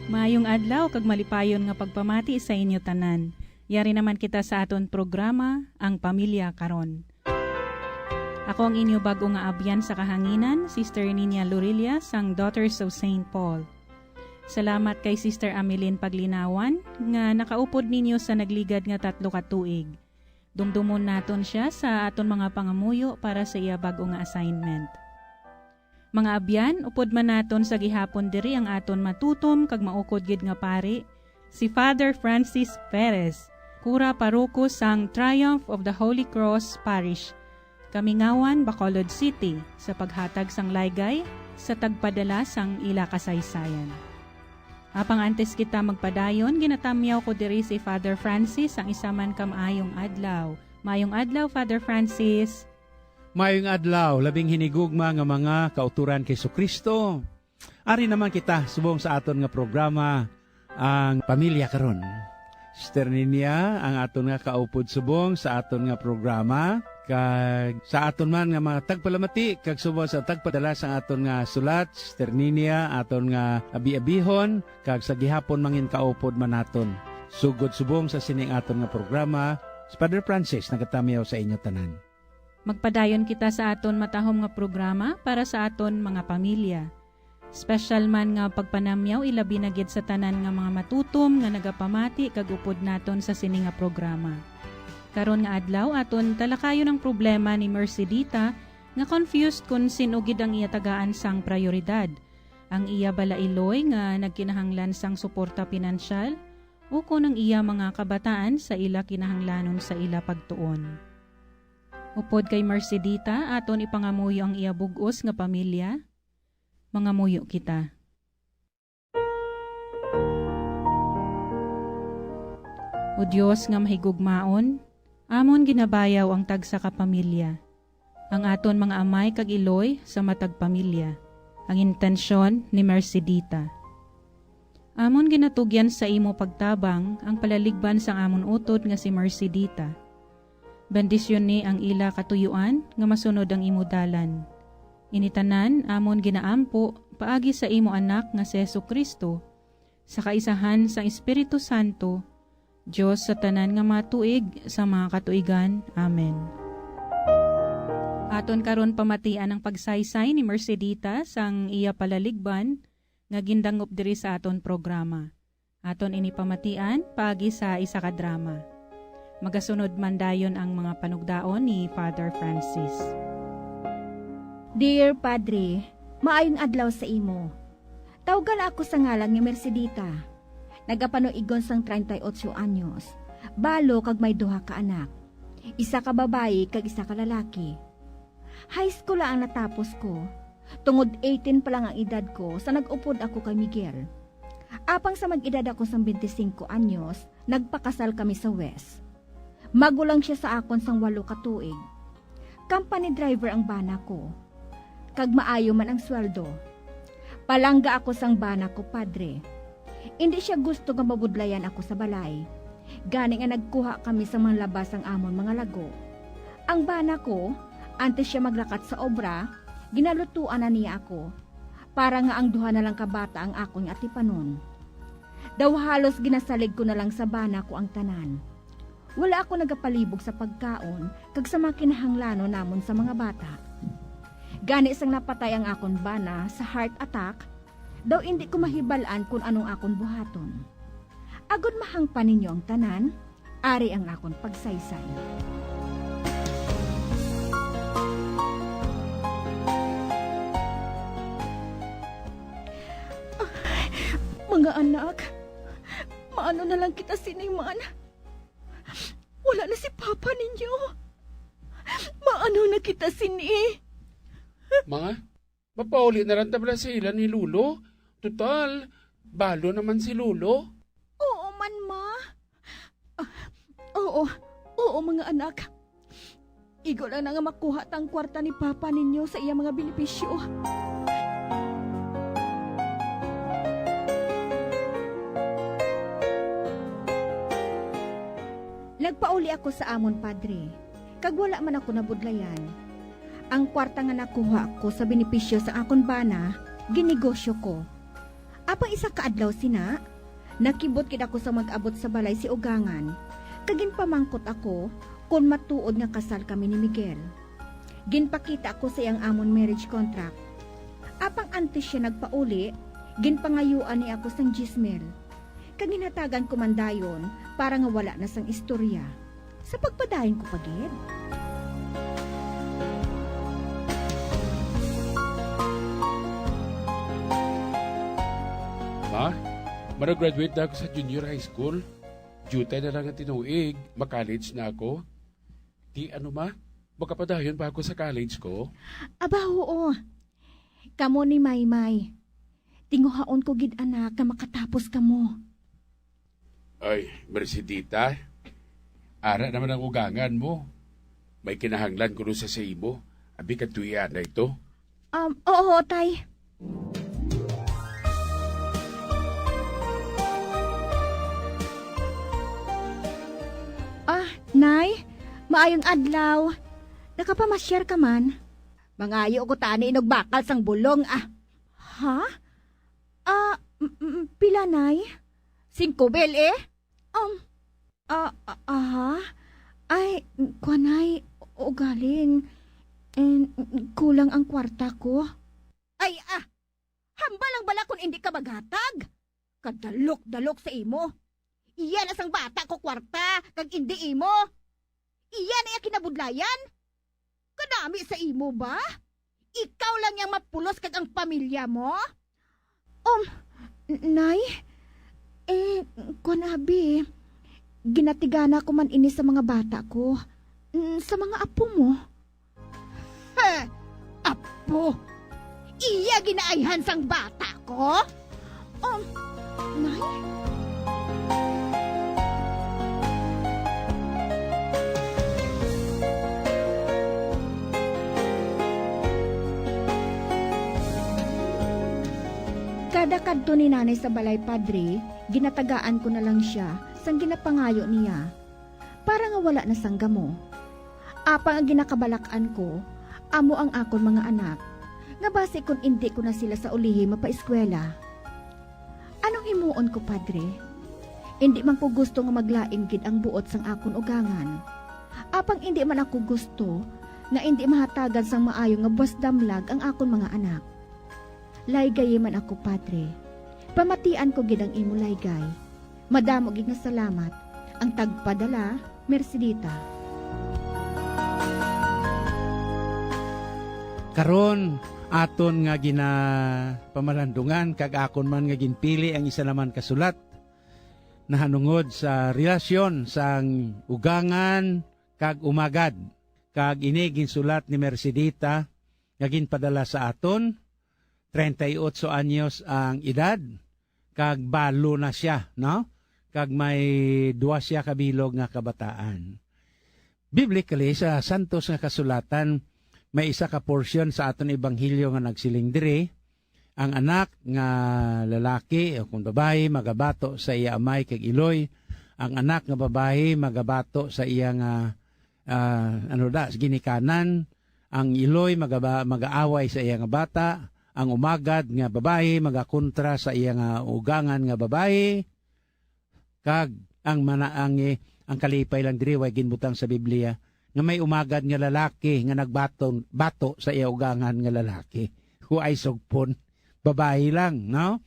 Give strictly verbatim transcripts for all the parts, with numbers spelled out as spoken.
Maayong adlaw kag malipayon nga pagpamati sa inyo tanan. Yari naman kita sa aton programa, Ang Pamilya Karon. Ako ang inyo bag-o nga abyan sa kahanginan, Sister Ninia Lorilla sang Daughters of Saint Paul. Salamat kay Sister Ameline Paglinawan nga nakaupod ninyo sa nagligad nga tatlo ka tuig. Dumdumon naton sia sa aton mga pangamuyo para sa iya bag-o nga assignment. Mga abyan, upod man naton sa gihapon diri ang aton matutom kag maukod gid nga pari, si Father Francis Perez, kura paroko sang Triumph of the Holy Cross Parish, Kamingawan, Bacolod City, sa paghatag sang laygay sa tagpadala sang ila kasaysayan. Apang antes kita magpadayon, ginatamyaw ko diri si Father Francis ang isa man ka maayong adlaw. Maayong adlaw, Father Francis. Maayong adlaw, labing hinigugma nga mga kauturan kay Jesu-Cristo. Ari naman kita subong sa aton nga programa, Ang Pamilya Karon. Sister Ninia, ang aton nga kaupod subong sa aton nga programa, kag sa aton man nga mga tagpalamati, kag subong sa tagpadala sang aton nga sulat, Sister Ninia, aton nga abi-abihon, kag sa gihapon mangin kaupod man naton. Sugod subong sa sining aton nga programa, si Father Francis nagatamyaw sa inyo tanan. Magpadayon kita sa aton matahom nga programa para sa aton mga pamilya. Special man nga pagpanamyaw, ilabi na gid sa tanan nga mga matutom nga nagapamati kag upod naton sa sini nga programa. Karon nga adlaw, aton talakayon ang problema ni Mercedita nga confused kon sin-o gid ang iya tagaan sang prayoridad, ang iya bala iloy nga nagkinahanglan sang suporta pinansyal, ukon ang iya mga kabataan sa ila kinahanglanon sa ila pagtuon. Upod kay Mercedita, aton ipangamuyo ang iya bug-os nga pamilya. Mangamuyo kita. O Dios nga mahigugmaon, amon ginabayaw ang tagsa ka pamilya, ang aton mga amay kag iloy sa matag pamilya, ang intensyon ni Mercedita. Amon ginatugyan sa imo pagtabang ang palaligban sang amon utod nga si Mercedita. Bendisyoni ang ila katuyuan nga masunod ang imo dalan. Ini tanan amon ginaampo paagi sa imo Anak nga si Jesu-Cristo, sa kaisahan sang Espiritu Santo, Dios sa tanan nga mga tuig sa mga katuigan. Amen. Aton karon pamatian ang pagsaysay ni Mercedita sang iya palaligban nga gindangop diri sa aton programa. Aton ini pamatian paagi sa isa ka drama. Magasunod man dayon ang mga panugdaon ni Father Francis. Dear Padre, maayong adlaw sa imo. Tawga na ako sa ngalan nga Mercedita. Nagapanuigon sang treinta y ocho anyos. Balo kag may duha ka anak. Isa ka babayi kag isa ka lalaki. High school lang ang natapos ko. Tungod eighteen pa lang ang edad ko sa nag-upod ako kay Miguel. Apang sa mag-edad ako sang twenty-cinco anyos, nagpakasal kami sa West. Magulang siya sa akon sang walo ka tuig. Company driver ang bana ko, kag maayo man ang sweldo. Palangga ako sang bana ko, Padre. Indi siya gusto nga mabudlayan ako sa balay. Gani nga nagkuha kami sang manglaba sang amon mga lago. Ang bana ko, antes siya maglakat sa obra, ginalutuan na niya ako, para nga ang duha na lang ka bata ang akon atipanon. Daw halos ginasalig ko na lang sa bana ko ang tanan. Wala ako nagapalibog sa pagkaon kag sa mga kinahanglanon namon sa mga bata. Gani sang napatay ang akon bana sa heart attack, daw indi ko mahibal-an kon anong akon buhaton. Agod mahangpan ninyo ang tanan, ari ang akon pagsaysay. Mga anak, maano na lang kita sini man? Wala na si Papa ninyo. Maano na kita sini? Mga, mapauli na lang ta bala sa ila ni Lolo. Total, balo naman si Lolo. Oo man, Ma. Ah, oo, oo, mga anak. Igo lang na nga makuha ta ang kwarta ni Papa ninyo sa iya mga benepisyo. Nagpauli ako sa amon padre, kag wala man ako nabudlayan. Ang kwarta nga nakuha ko sa benepisyo sa akon bana, ginnegosyo ko. Apang isa ka adlaw sina, nakibot gid ako sa mag-abot sa balay si Ugangan, kag ginpamangkot ako kon matuod nga kasal kami ni Miguel. Ginpakita ako sa iyang amon marriage contract. Apang antes sia nagpauli, ginpangayuan niya ako sang diyes mil, kag ginhatagan ko man dayon para nga wala na sang istorya. Sa pagpadayon ko pa gid. Ma, mara-graduate na ako sa junior high school. Diutay na lang ang tinuig, ma-college na ako. Di ano, ma? Makapadayon ba ako sa college ko? Aba, oo. Kamo ni Maymay. Tinguhaon ko gid, anak, nga makatapos kamo. Ay, Mercedita, ara naman ang ugangan mo. May kinahanglan ko sa sa imo. Abi, kadtuya na ito. Um, oo, tay. Ah, nay, maayong adlaw. Nakapamasyar ka man? Mangayo ko tani inog bakal sang bulong, ah. Ha? Ah, m-, m-, pila, nay? Singko mil, eh? Um, ah, ah, aha? Ay, kuan, nay, ugaling. And kulang ang kwarta ko. Ay, ah, hambal lang bala kung hindi ka maghatag? Kadalok-dalok sa imo. Iya na sang bata ko kwarta, kag indi imo. Iya na iya kinabudlayan. Kanami sa imo ba? Ikaw lang yang mapulos kag ang pamilya mo? Um, n-, nay, eh, kuan, abi, ginatigana ko man ini sa mga bata ko, mm, sa mga apo mo. He, apo, iya ginaayhan sang bata ko? Um, nay? Kada kadto ni Nanay sa balay, Padre, ginatagaan ko na lang sia sang ginapangayo niya, para nga wala na sang gamo. Apang ang ginakabalak-an ko, amo ang akon mga anak, nga basi kon indi ko na sila sa ulihi mapaeskwela. Anong himuon ko, Padre? Indi man ko gusto nga maglain gid ang buot sang akon ugangan. Apang indi man ako gusto nga indi mahatagan sang maayo nga buwas damlag ang akon mga anak. Laygayi man ako, Padre. Pamatian ko gid ang imo laygay. Madamo gid nga salamat. Ang tagpadala, Mercedita. Karon, aton nga ginapamalandungan kag akon man nga ginpili ang isa naman ka sulat nahanungod sa relasyon sang ugangan kag umagad. Kag ini ginsulat ni Mercedita nga ginpadala sa aton, treinta y ocho anyos ang edad, kag balo na sia, no? Kag may duha sia ka bilog nga kabataan. Biblically, sa Santos nga Kasulatan, may isa ka porsyon sa aton ebanghelyo nga nagsiling diri, ang anak nga lalaki o kon babayi magabato sa iya amay kag iloy, ang anak nga babayi magabato sa iya nga, ah, ano da, ginikanan, ang iloy magaba-, magaaway sa iya nga bata, ang umagad nga babayi magakontra sa iya nga ugangan nga babayi, kag ang mana-, ang, eh, ang kalipay lang diri way ginbutang sa Biblia nga may umagad nga lalaki nga nagbaton, bato sa iya ugangan nga lalaki. Huay sugpon, babayi lang, no?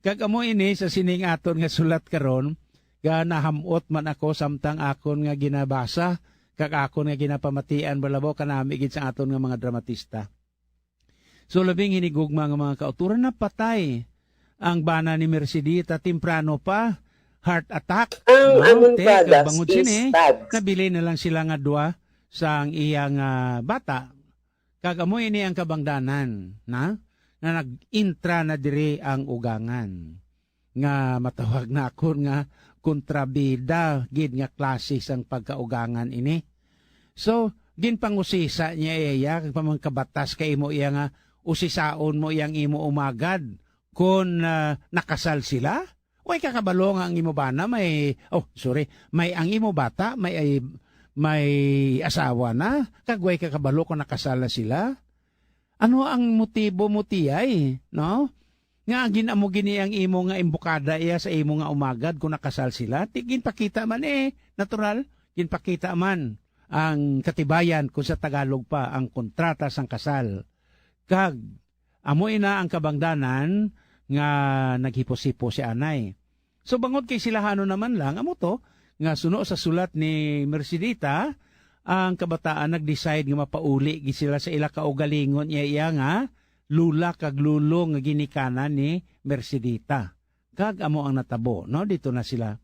Kag amo ini sa sining aton nga sulat karon, nga naham-ot man ako samtang akon nga ginabasa, kag akon nga ginapamatian, balabaw kanami gid sa aton nga mga dramatista. So, labing hinigugma nga mga kauturan, napatay ang bana ni Mercedita temprano pa, heart attack, Ang no? Amon Te, kag products bangod is sini, tags. Nabilin na lang sila nga duha sang iyang, ah, bata. Kag amo ini ang kabangdanan, na, na nag-intra na diri ang ugangan. Nga matawag na akon nga kontrabida gid nga klase sang pagkaugangan ini. So, ginpangusisa niya iya, kag pamangkabatas kay imo iya nga usisaon mo iyang imo umagad kon, ah, nakasal sila? Way ka kabalo nga ang imo bana may, oh, sorry, may ang imo bata may, ay, may asawa na, kag way ka kabalo kung nakasal na sila? Ano ang motibo mo, tiyay, no? Nga gin-, amo gini ang imo nga imbukada iya sa imo nga umagad kung nakasal sila. Ti ginpakita man, eh, natural, ginpakita man ang katibayan, kung sa Tagalog pa, ang kontrata sang kasal. Kag amo ina ang kabangdanan nga naghipos-hipos si anay. So, bangod kay silahano naman lang, amo to, nga suno sa sulat ni Mercedita, ang kabataan nag-decide nga mapauli gid sila sa ila kaugalingon iya, iya nga lula kag lulo nga ginikanan ni Mercedita. Kag amo ang natabo, no? Dito na sila.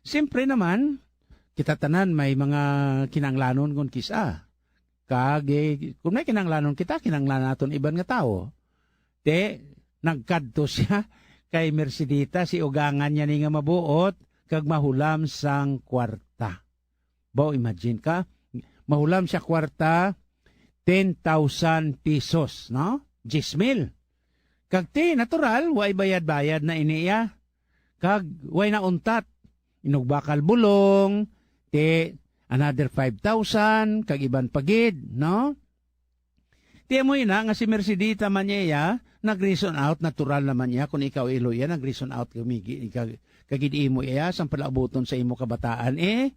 Siyempre naman, kita tanan may mga kinahanglanon kon kis-a. Kag, eh, kung may kinahanglanon kita, kinahanglan naton iban nga tawo. Te, nagkadto siya kay Mercedita, si ugangan niya ni nga mabuot, kag mahulam sang kwarta. Baw, imagine ka, mahulam siya kwarta, ten thousand pesos, no? Diyes mil. Kag ti, natural, way bayad-bayad na ini iya. Kag way na untat. Inugbakal bulong, ti, another five thousand, kag iban pa gid, no? Ti, amo ina nga si Mercedita man niya iya, nag-reason out, natural naman niya, kung ikaw ilo iya, nag-reason out kag migi-, kag, kag gid imo iya, sang palaabuton sa imo kabataan, eh.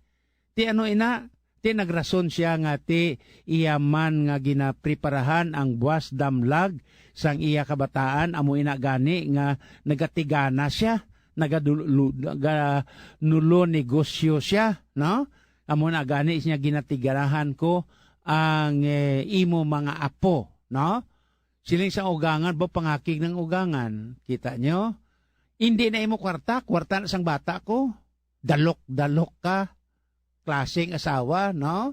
Ti ano ina? Ti nagrason siya nga ti iya man nga ginapreparahan ang buas damlag sang iya kabataan, amo ina gani nga nagatigana siya, nagadul-, lu-, naganulo negosyo siya, no? Amo na gani siya ginatiganahan ko ang, eh, imo mga apo, no? Siling sa ugangan, ba pangakig ng ugangan? Kita nyo? Hindi na imo kwarta, kwarta na sang bata ko. Dalok-dalok ka. Klaseng asawa, no?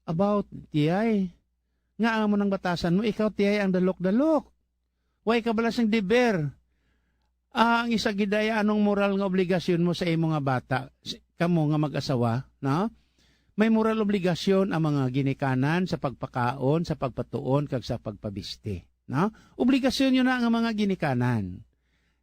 About, tiyay. Nga ang mo nang batasan mo, ikaw, tiyay, ang dalok-dalok. Way ka bala sing deber. Ah, ang isa gid ay anong moral nga obligasyon mo sa imo nga bata, s-, kamo nga mag-asawa, no? May moral obligasyon ang mga ginikanan sa pagpakaon, sa pagpatuon, kag sa pagpabisti, no? Obligasyon yun na nga mga ginikanan.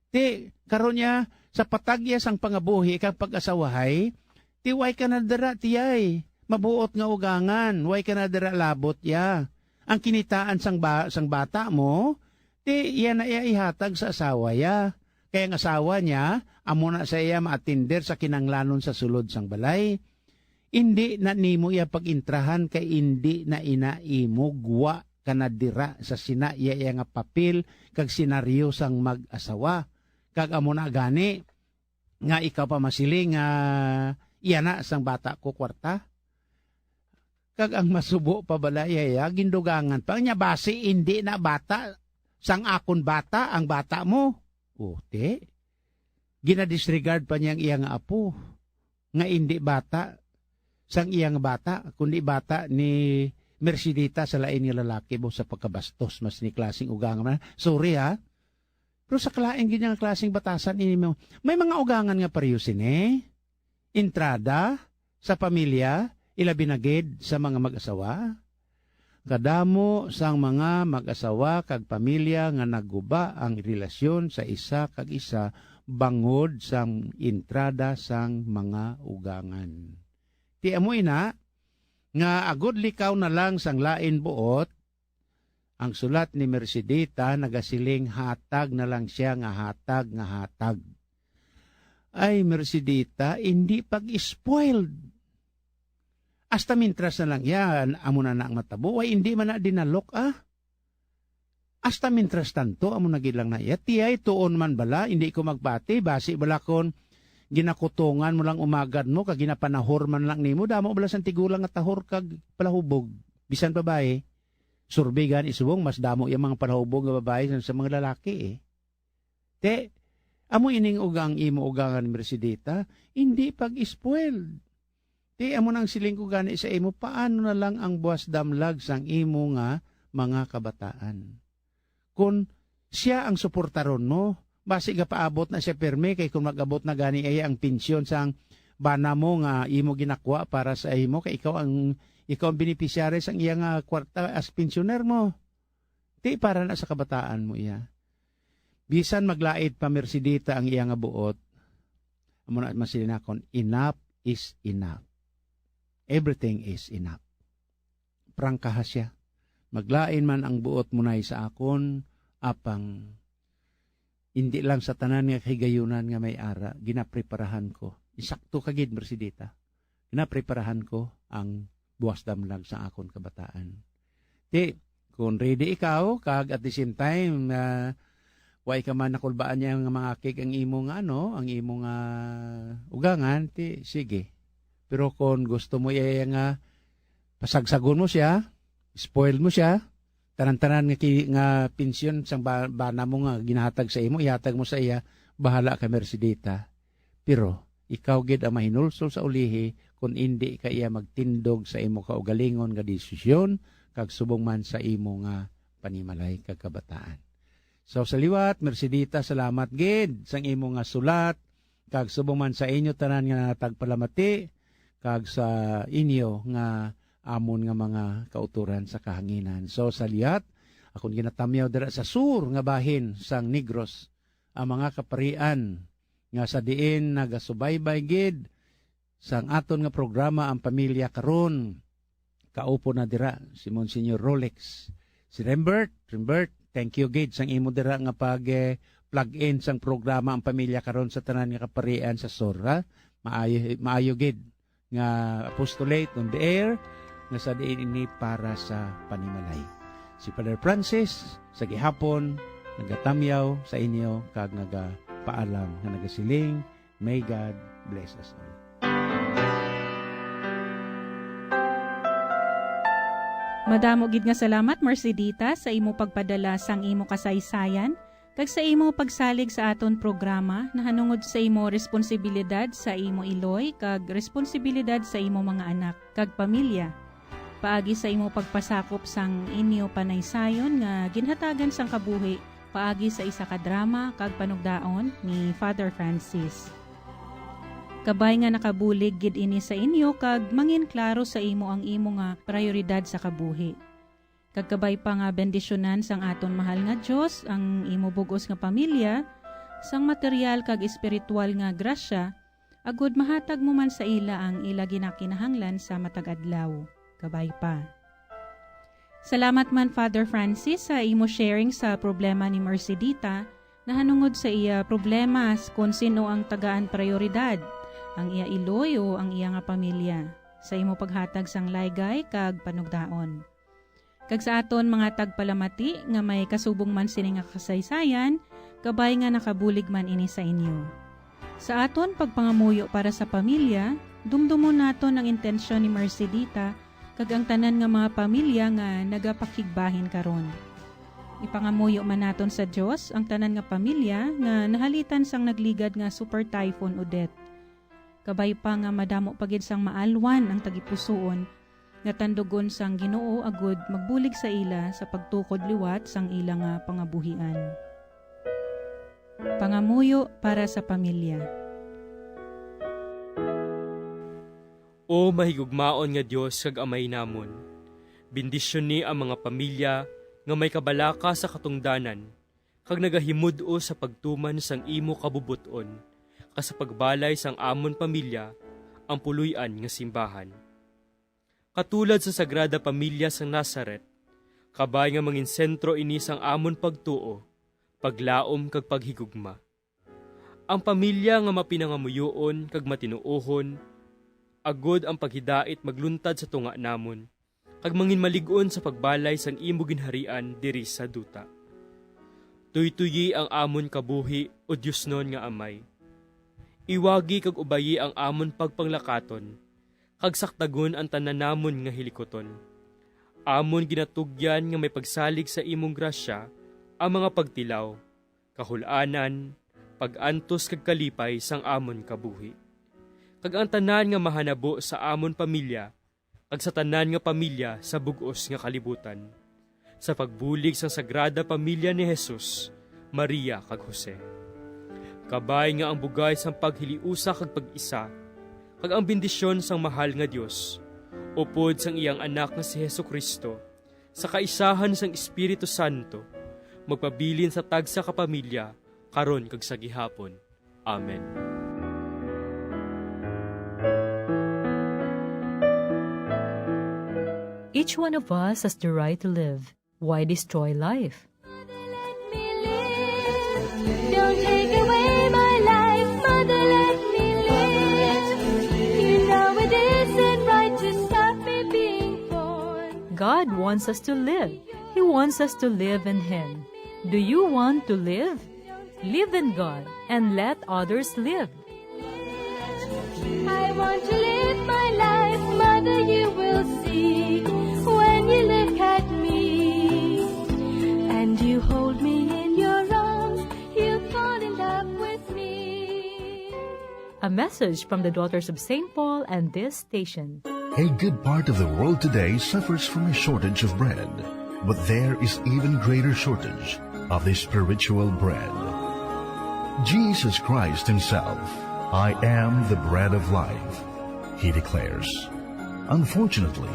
Ti, karon niya, sa patagya sang pangabuhi kag pag-asawahay, ti way ka na dira, tiyay. Mabuot nga ugangan, way ka na dira labot, ya. Ang kinitaan sang ba-, sang bata mo, ti iya na iya ihatag sa asawa ya. Kay ang asawa niya, amo na sa iya maatinder sa kinanglanon sa sulod sang balay. Indi na nimo iya pag-intrahan kay indi na ina imo gwa ka na dira sa sina iya, iya nga papel kag senaryo sang mag-asawa. Kag amo na gani nga ikaw pa masiling nga iya na sang bata ko kwarta. Kag ang masubo pa bala iya, iya, gindugangan pa. Nya basi indi na bata sang akon bata ang bata mo. O, ti. Ginadisregard pa niya ang iya nga apo, nga indi bata sang iya nga bata, kundi bata ni Mercedita sa lain nga lalaki, bo, sa pagkabastos, mas ni klaseng ugangan. Sorry, ha? Pero sa kalain gid nga klaseng batasan ini mo. May mga ugangan nga pareho sini. Entrada sa pamilya, ilabi na gid sa mga mag-asawa. Kadamo sang mga mag-asawa kag pamilya nga nagguba ang relasyon sa isa kag isa bangod sang entrada sang mga ugangan. Ti amo ina nga agod likaw na lang sang lain buot, ang sulat ni Mercedita nagasiling, hatag na lang siya nga hatag, nga hatag. Ay, Mercedita, indi pag-spoiled. Hasta mintras na lang yan, amo na na ang matabo. Ay, indi man na dinalok, ah. Hasta mintras tanto, amo na gid lang na iya. Tiyay, tuon man bala, indi ko magpati, basi bala kon ginakutongan mo lang umagad mo, kag ginapanahor man lang nimo, damo bala sang tigulang nga tahor kag palahubog, bisan babayi. Survey gani subong, mas damo yang mga palahubog nga babayi sa, sa mga lalaki, eh. Te, amo ining ugang imo ugangan, Mercedita, hindi pag-spoiled. Te, amo nang siling ko gani sa imo, paano na lang ang buwas damlag sang imo nga mga kabataan? Kon siya ang suportaron mo, basi gapaabot na siya pirmi, kay kon mag-abot na gani iya ang pensyon sang bana mo nga imo ginakwa para sa imo, kay ikaw ang, ikaw ang beneficiary sang iya nga kwarta as pensioner mo. Ti para na sa kabataan mo iya. Bisan maglaid pa, Mercedita, ang iya nga buot, amo na masiling nakon, enough is enough. Everything is enough. Prangkaha siya. Maglain man ang buot mo nay sa akon, apang indi lang sa tanan nga kahigayunan nga may ara, ginapreparahan ko. Insakto ka gid, Mercedita. Ginapreparahan ko ang buwas damlag sa akon kabataan. Ti, kung ready ikaw, kag at the same time, ah, way ka man nakulbaan niya nga mangakig ang imo nga, ano, ang imo nga ugangan, ti, sige. Pero kung gusto mo iya nga pasagsagon mo siya, spoil mo siya, tanan-tanan nga ki-, nga pensyon sang ba-, bana mo nga ginahatag sa imo, ihatag mo sa iya, bahala ka, Mercedita. Pero ikaw gid ang mahinulsol sa ulihi kon indi ka iya magtindog sa imo kaugalingon nga desisyon kag subong man sa imo nga panimalay kag kabataan. So, sa liwat, Mercedita, salamat gid sang imo nga sulat, kag subong man sa inyo tanan nga nagpalamati, kag sa inyo nga amon nga mga kautoran sa kahanginan. So, sa liwat, akon ginatamyaw dira sa sur nga bahin sang Negros, ang mga kaparian nga sa diin nagasubaybay gid sang aton nga programa ang pamilya karon. Kaupo na dira si Monsignor Rolex. Si Rembert, Rembert, thank you gid sang imo dira nga pag, eh, plug in sang programa ang pamilya karon sa tanan nga kaparian sa sur, ha? Maayo, maayo gid nga apostolate on the air nga sa diin ini para sa panimalay. Si Father Francis, sa gihapon, nagatamyaw sa inyo kag nagapaalam nga nagasiling, "May God bless us all." Madamo gid nga salamat, Mercedita, sa imo pagpadala sang imo kasaysayan kag sa imo pagsalig sa aton programa nahanungod sa imo responsibilidad sa imo iloy kag responsibilidad sa imo mga anak kag pamilya, paagi sa imo pagpasakop sang inyo panaysayon nga ginhatagan sang kabuhi paagi sa isa ka drama kag panugdaon ni Father Francis. Kabay nga nakabulig gid ini sa inyo kag mangin klaro sa imo ang imo nga prayoridad sa kabuhi. Kag kabay pa nga bendisyonan sang aton mahal nga Dios ang imo bug-os nga pamilya sang material kag espiritual nga grasya, agod mahatag mo man sa ila ang ila ginakinahanglan sa matag adlaw. Kabay pa. Salamat man, Father Francis, sa imo sharing sa problema ni Mercedita nahanungod sa iya problema s-, kon sin-o ang tagaan prayoridad, ang iya iloy o ang iya nga pamilya, sa imo paghatag sang laygay kag panugdaon. Kag sa aton mga tagpalamati nga may kasubong man sini nga kasaysayan, kabay nga nakabulig man ini sa inyo. Sa aton pagpangamuyo para sa pamilya, dumdumon naton ang intensyon ni Mercedita kag ang tanan nga mga pamilya nga nagapakigbahin karon. Ipangamuyo man naton sa Dios ang tanan nga pamilya nga nahalitan sang nagligad nga Super Typhoon Odette. Kabay pa nga madamo pa gid sang maalwan ang tagipusoon nga tandugon sang Ginoo agud magbulig sa ila sa pagtukod liwat sang ila nga pangabuhian. Pangamuyo para sa pamilya. O mahigugmaon nga Dios kag Amay namon, bendisyoni ang mga pamilya nga may kabalaka sa katungdanan kag nagahimud-o sa pagtuman sang imo kabubot-on, kag sa pagbalay sang amon pamilya ang puloy-an nga simbahan. Katulad sa Sagrada Pamilya sang Nazareth, kabay nga mangin sentro ini sang amon pagtuo, paglaom kag paghigugma. Ang pamilya nga mapinangamuyoon kag matinuohon, agod ang paghidait magluntad sa tunga namon, kag manginmalig-on sa pagbalay sang imo ginharian diri sa duta. Tuytoyi ang amon kabuhi, O Diosnon nga Amay. Iwagi kag ubayi ang amon pagpanglakaton, kag saktagon ang tanan namon nga hilikuton. Amon ginatugyan nga may pagsalig sa imong grasya ang mga pagtilaw, kahul-anan, pag-antos kag kalipay sang amon kabuhi. Kag ang tanan nga mahanabo sa amon pamilya, kag sa tanan nga pamilya sa bug-os nga kalibutan, sa pagbulig sang Sagrada Pamilya ni Jesus, Maria, kag Jose. Kabay nga ang bugay sang paghiliusa kag pag-isa, kag ang bendisyon sang mahal nga Dios, upod sang iyang Anak nga si Jesu-Cristo, sa kaisahan sang Espiritu Santo, magpabilin sa tagsa ka pamilya, karon kag sa gihapon. Amen. Each one of us has the right to live. Why destroy life? Father, let me live your God wants us to live. He wants us to live in Him. Do you want to live? Live in God and let others live. I want to live my life, mother, you will see. When you look at me and you hold me in your arms, you fall in love with me. A message from the Daughters of Saint Paul and this station. A good part of the world today suffers from a shortage of bread, but there is even greater shortage of the spiritual bread. Jesus Christ himself, "I am the bread of life," he declares. Unfortunately,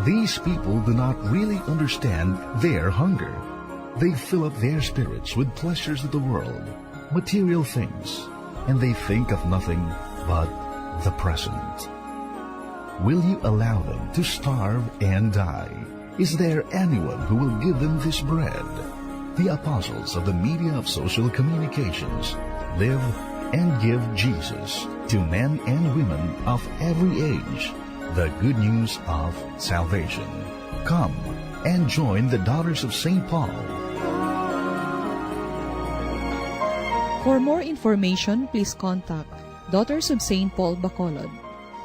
these people do not really understand their hunger. They fill up their spirits with pleasures of the world, material things, and they think of nothing but the present. Will you allow them to starve and die? Is there anyone who will give them this bread? The apostles of the media of social communications live and give Jesus to men and women of every age the good news of salvation. Come and join the Daughters of Saint Paul. For more information, please contact Daughters of Saint Paul Bacolod,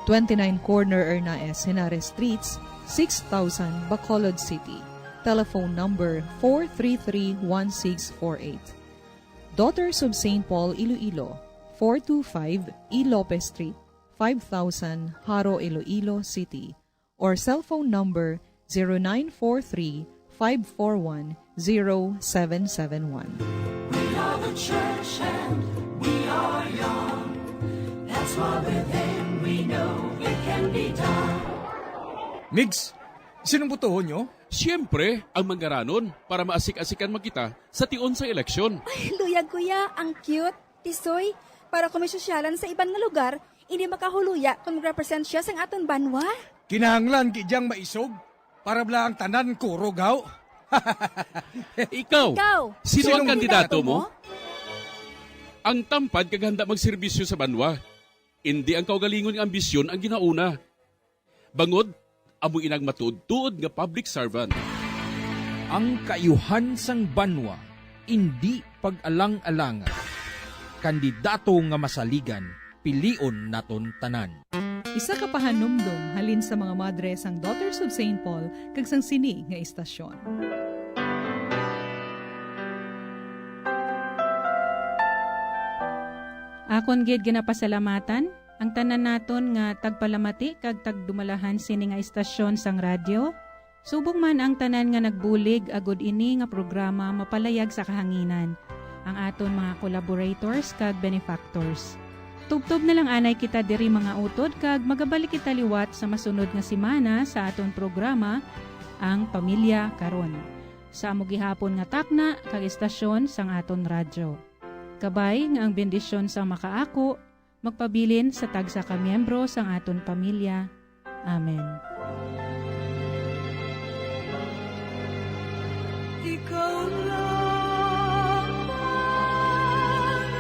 twenty-nine Corner Hernaez, Henares Streets, six thousand, Bacolod City. Telephone number four three three one six four eight. Daughters of Saint Paul Iloilo, four two five E Lopez Street, five thousand, Jaro, Iloilo City, or cell phone number zero nine four three, five four one, zero seven seven one. We are the church and we are young. That's why with Him we know it can be done. Migs, sinong botohon nyo? Siyempre, ang mangaranon para maasik-asikan man kita sa tion sa eleksyon. Ay, luyag, kuya. Ang cute. Tisoy, para kung may sosyalan sa iban nga lugar, hindi makahuluya kung mag-represent siya sang aton banwa. Kinahanglan gid yang maisog para bala ang tanan kurog, haw? Ikaw, Ikaw. Sino ang Sinong kandidato kandidato mo? mo? Ang tampad kag handa magserbisyo sa banwa. Indi ang kaugalingon nga ambisyon ang ginauna. Bangod, amo inang matuod-tuod nga public servant. Ang kaayuhan sang banwa, indi pag-alang-alanga. Kandidato nga masaligan, pilion naton tanan. Isa ka pahanumdom halin sa mga madre sang Daughters of Saint Paul kag sang sini nga istasyon. Akon gid ginapasalamatan ang tanan naton nga tagpalamati kag tagdumalahan sini nga istasyon sang radyo, subong man ang tanan nga nagbulig agud ini nga programa mapalayag sa kahanginan, ang aton mga collaborators kag benefactors. Tubtob na lang anay kita diri, mga utod, kag magabalik kita liwat sa masunod nga semana sa aton programa, Ang Pamilya Karon, sa amo gihapon nga takna kag istasyon sang aton radyo. Kabay nga ang bendisyon sang makaako magpabilin sa tagsa ka miyembro sang aton pamilya. Amen. Ikaw lang ang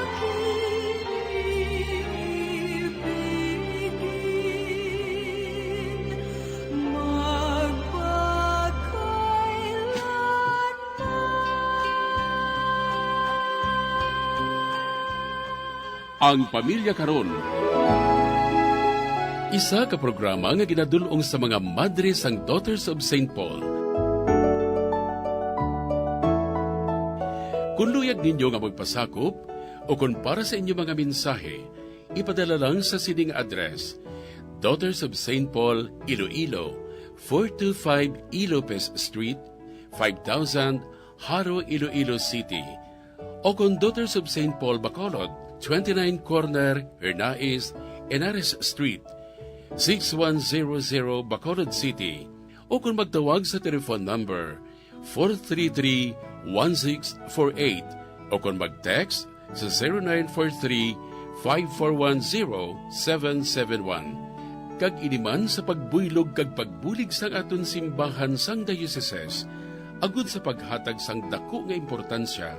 aking ibigin, magpakailanman. Ang Pamilya Karon, isa ka programa nga ginadul-ong sa mga madre sang Daughters of Saint Paul. Kung luyag ninyo nga magpasakop o kung para sa inyo mga mensahe, ipadala lang sa sining address: Daughters of Saint Paul, Iloilo, four two five E Lopez Street, five thousand, Jaro, Iloilo City, o kon Daughters of Saint Paul Bacolod, twenty-nine Corner Hernaez, Henares Street, six one zero zero, Bacolod City, o kon magtawag sa telephone number four three three, one six four eight, o kon mag-text sa zero nine four three, five four one zero, seven seven one. Kag ini man sa pagbuylog kag pagbulig sang aton simbahan sang dioceses, agud sa paghatag sang daku nga importansya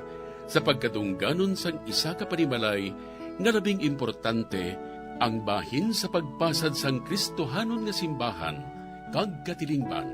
sa pagkadungganon sang isa ka panimalay nga labing importante, ang bahin sa pagpasad sang Kristohanon nga simbahan kag katilingban.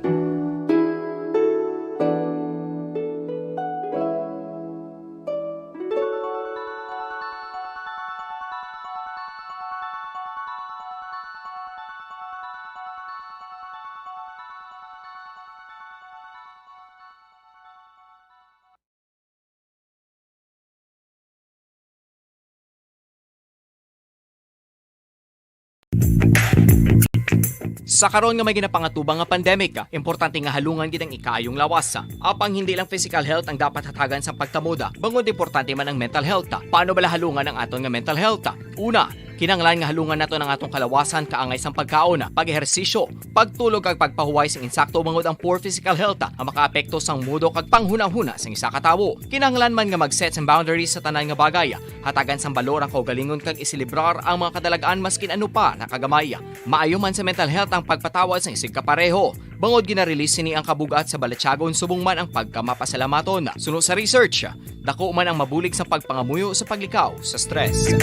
Sa karon nga may ginapangatubang nga pandemic, importante nga halungan gid ang ikaayong lawas. Apang hindi lang physical health ang dapat hatagan sa pagtamod, bangod importante man ang mental health. Paano bala halungan ang aton nga mental health? Una, kinahanglan nga halungan naton ang atong kalawasan kaangay sang pagkaon, pag-ehersisyo, pagtulog kag pagpahuway sing insakto, bangod ang poor physical health ang makaapekto sang mudo kag panghunahuna sang isa ka tawo. Kinahanglan man nga mag-set sang boundaries sa tanan nga bagay, hatagan sang balor ang kaugalingon kag iselebrar ang mga kadalag-an maskin ano pa na kagamay. Maayo man sa mental health ang pagpatawad sang isigkapareho, bangod gina-release sini ang kabug-at sa balatyagon subong man ang pagkamapasalamaton. Suno sa research, dako man ang mabulig sa pagpangamuyo sa paglikaw sa stress.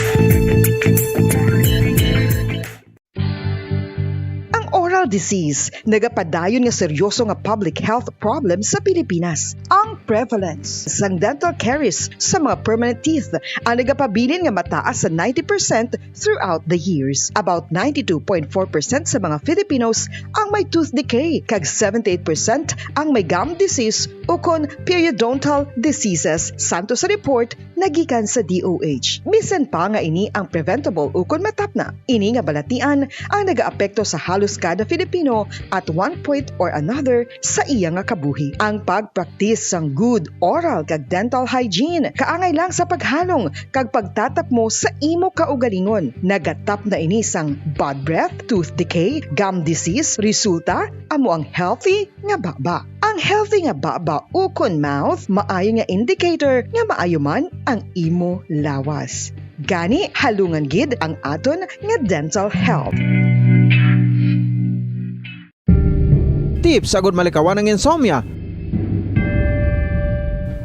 Ang oral disease nagapadayon nga seryoso nga public health problem sa Pilipinas. Ang prevalence sang dental caries sa mga permanent teeth ang nagapabilin nga mataas sa ninety percent throughout the years. About ninety-two point four percent sa mga Filipinos ang may tooth decay, kag seventy-eight percent ang may gum disease ukon periodontal diseases, santo sa report nagikan sa D O H. Bisan pa nga ini ang preventable ukon matapna, ini nga balatian ang nagaapekto sa halos kada Filipino at one point or another sa iya nga kabuhi. Ang pagpraktis sang good oral kag dental hygiene kaangay lang sa paghalong kag pagtatapmo sa imo kaugalingon. Nagatapna ini sang bad breath, tooth decay, gum disease, resulta amo ang healthy nga baba. Ang healthy nga baba ukon mouth maayo nga indicator nga maayo man ang imo lawas. Gani, halungan gid ang aton nga dental health. Tips agud malikawan ang insomnia.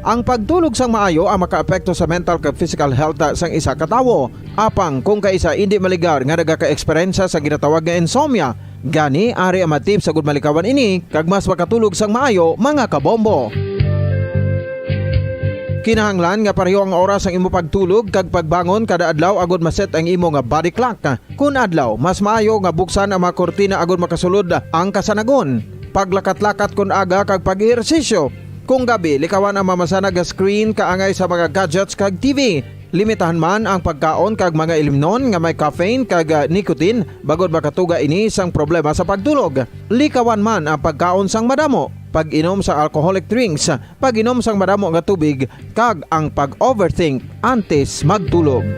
Ang pagtulog sang maayo ang makaapekto sa mental kag physical health sang isa ka tawo. Apang kung kaisa indi maligar nga nagaka-eksperyensya sa ginatawag nga insomnia, gani ari ang mga tips agud malikawan ini kag mas makatulog sang maayo, mga kabombo. Kinahanglan nga pareho ang oras sang imo pagtulog kag pagbangon kada adlaw agud ma-set ang imo nga body clock. Kon adlaw, mas maayo nga buksan ang mga kurtina agud makasulod ang kasanagon. Paglakat-lakat kon aga kag pag-ehersisyo. Kung gabi, likawan ang mamasanag nga screen kaangay sa mga gadgets kag T V. Limitahan man ang pagkaon kag mga ilimnon nga may caffeine kag, ah, nicotine, bangod makatuga ini sang problema sa pagtulog. Likawan man ang pagkaon sang madamo, pag-inom sa alcoholic drinks, pag-inom sang madamo nga tubig, kag ang pag-overthink antes magtulog.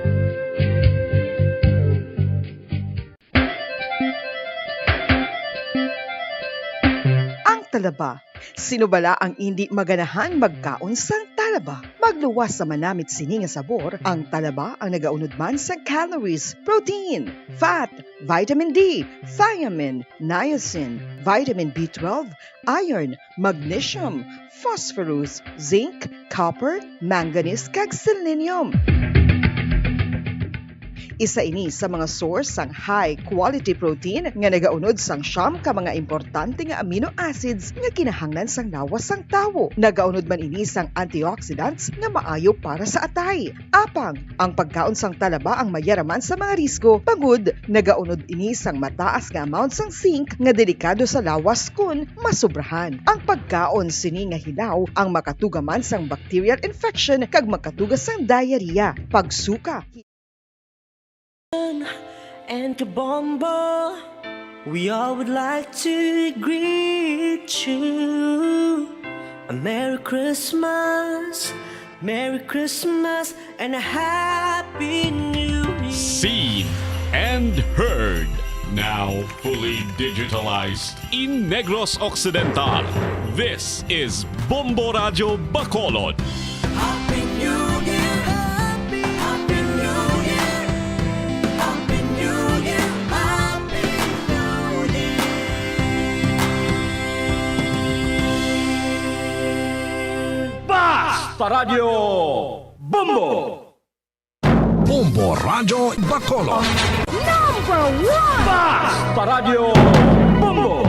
Ang talaba. Sino bala ang indi maganahan magkaon sang talaba? Magluwas sa manamit sini nga sabor, ang talaba ang nagaunod man sang calories, protein, fat, vitamin D, thiamine, niacin, vitamin B twelve, iron, magnesium, phosphorus, zinc, copper, manganese, kag selenium. Isa ini sa mga source sang high-quality protein nga nagaunod sang siyam ka mga importante nga amino acids nga kinahanglan sang lawas sang tawo. Nagaunod man ini sang antioxidants nga maayo para sa atay. Apang, ang pagkaon sang talaba ang mayaraman sa mga risgo, bangod nagaunod ini sang mataas nga amount sang zinc nga delikado sa lawas kon masobrahan. Ang pagkaon sini nga hilaw ang makatuga man sang bacterial infection kag makatuga sang diarrhea, pagsuka. And Kabombo, we all would like to greet you a Merry Christmas, Merry Christmas, and a Happy New Year. Seen and heard, now fully digitalized in Negros Occidental. This is Bombo Radyo Bacolod. Happy New Year! Happy, Happy New Year! Happy New Year! Happy New Year! Basta Radyo Bombo! Bombo Radyo Bacolod. Number one! Basta Radyo Bombo!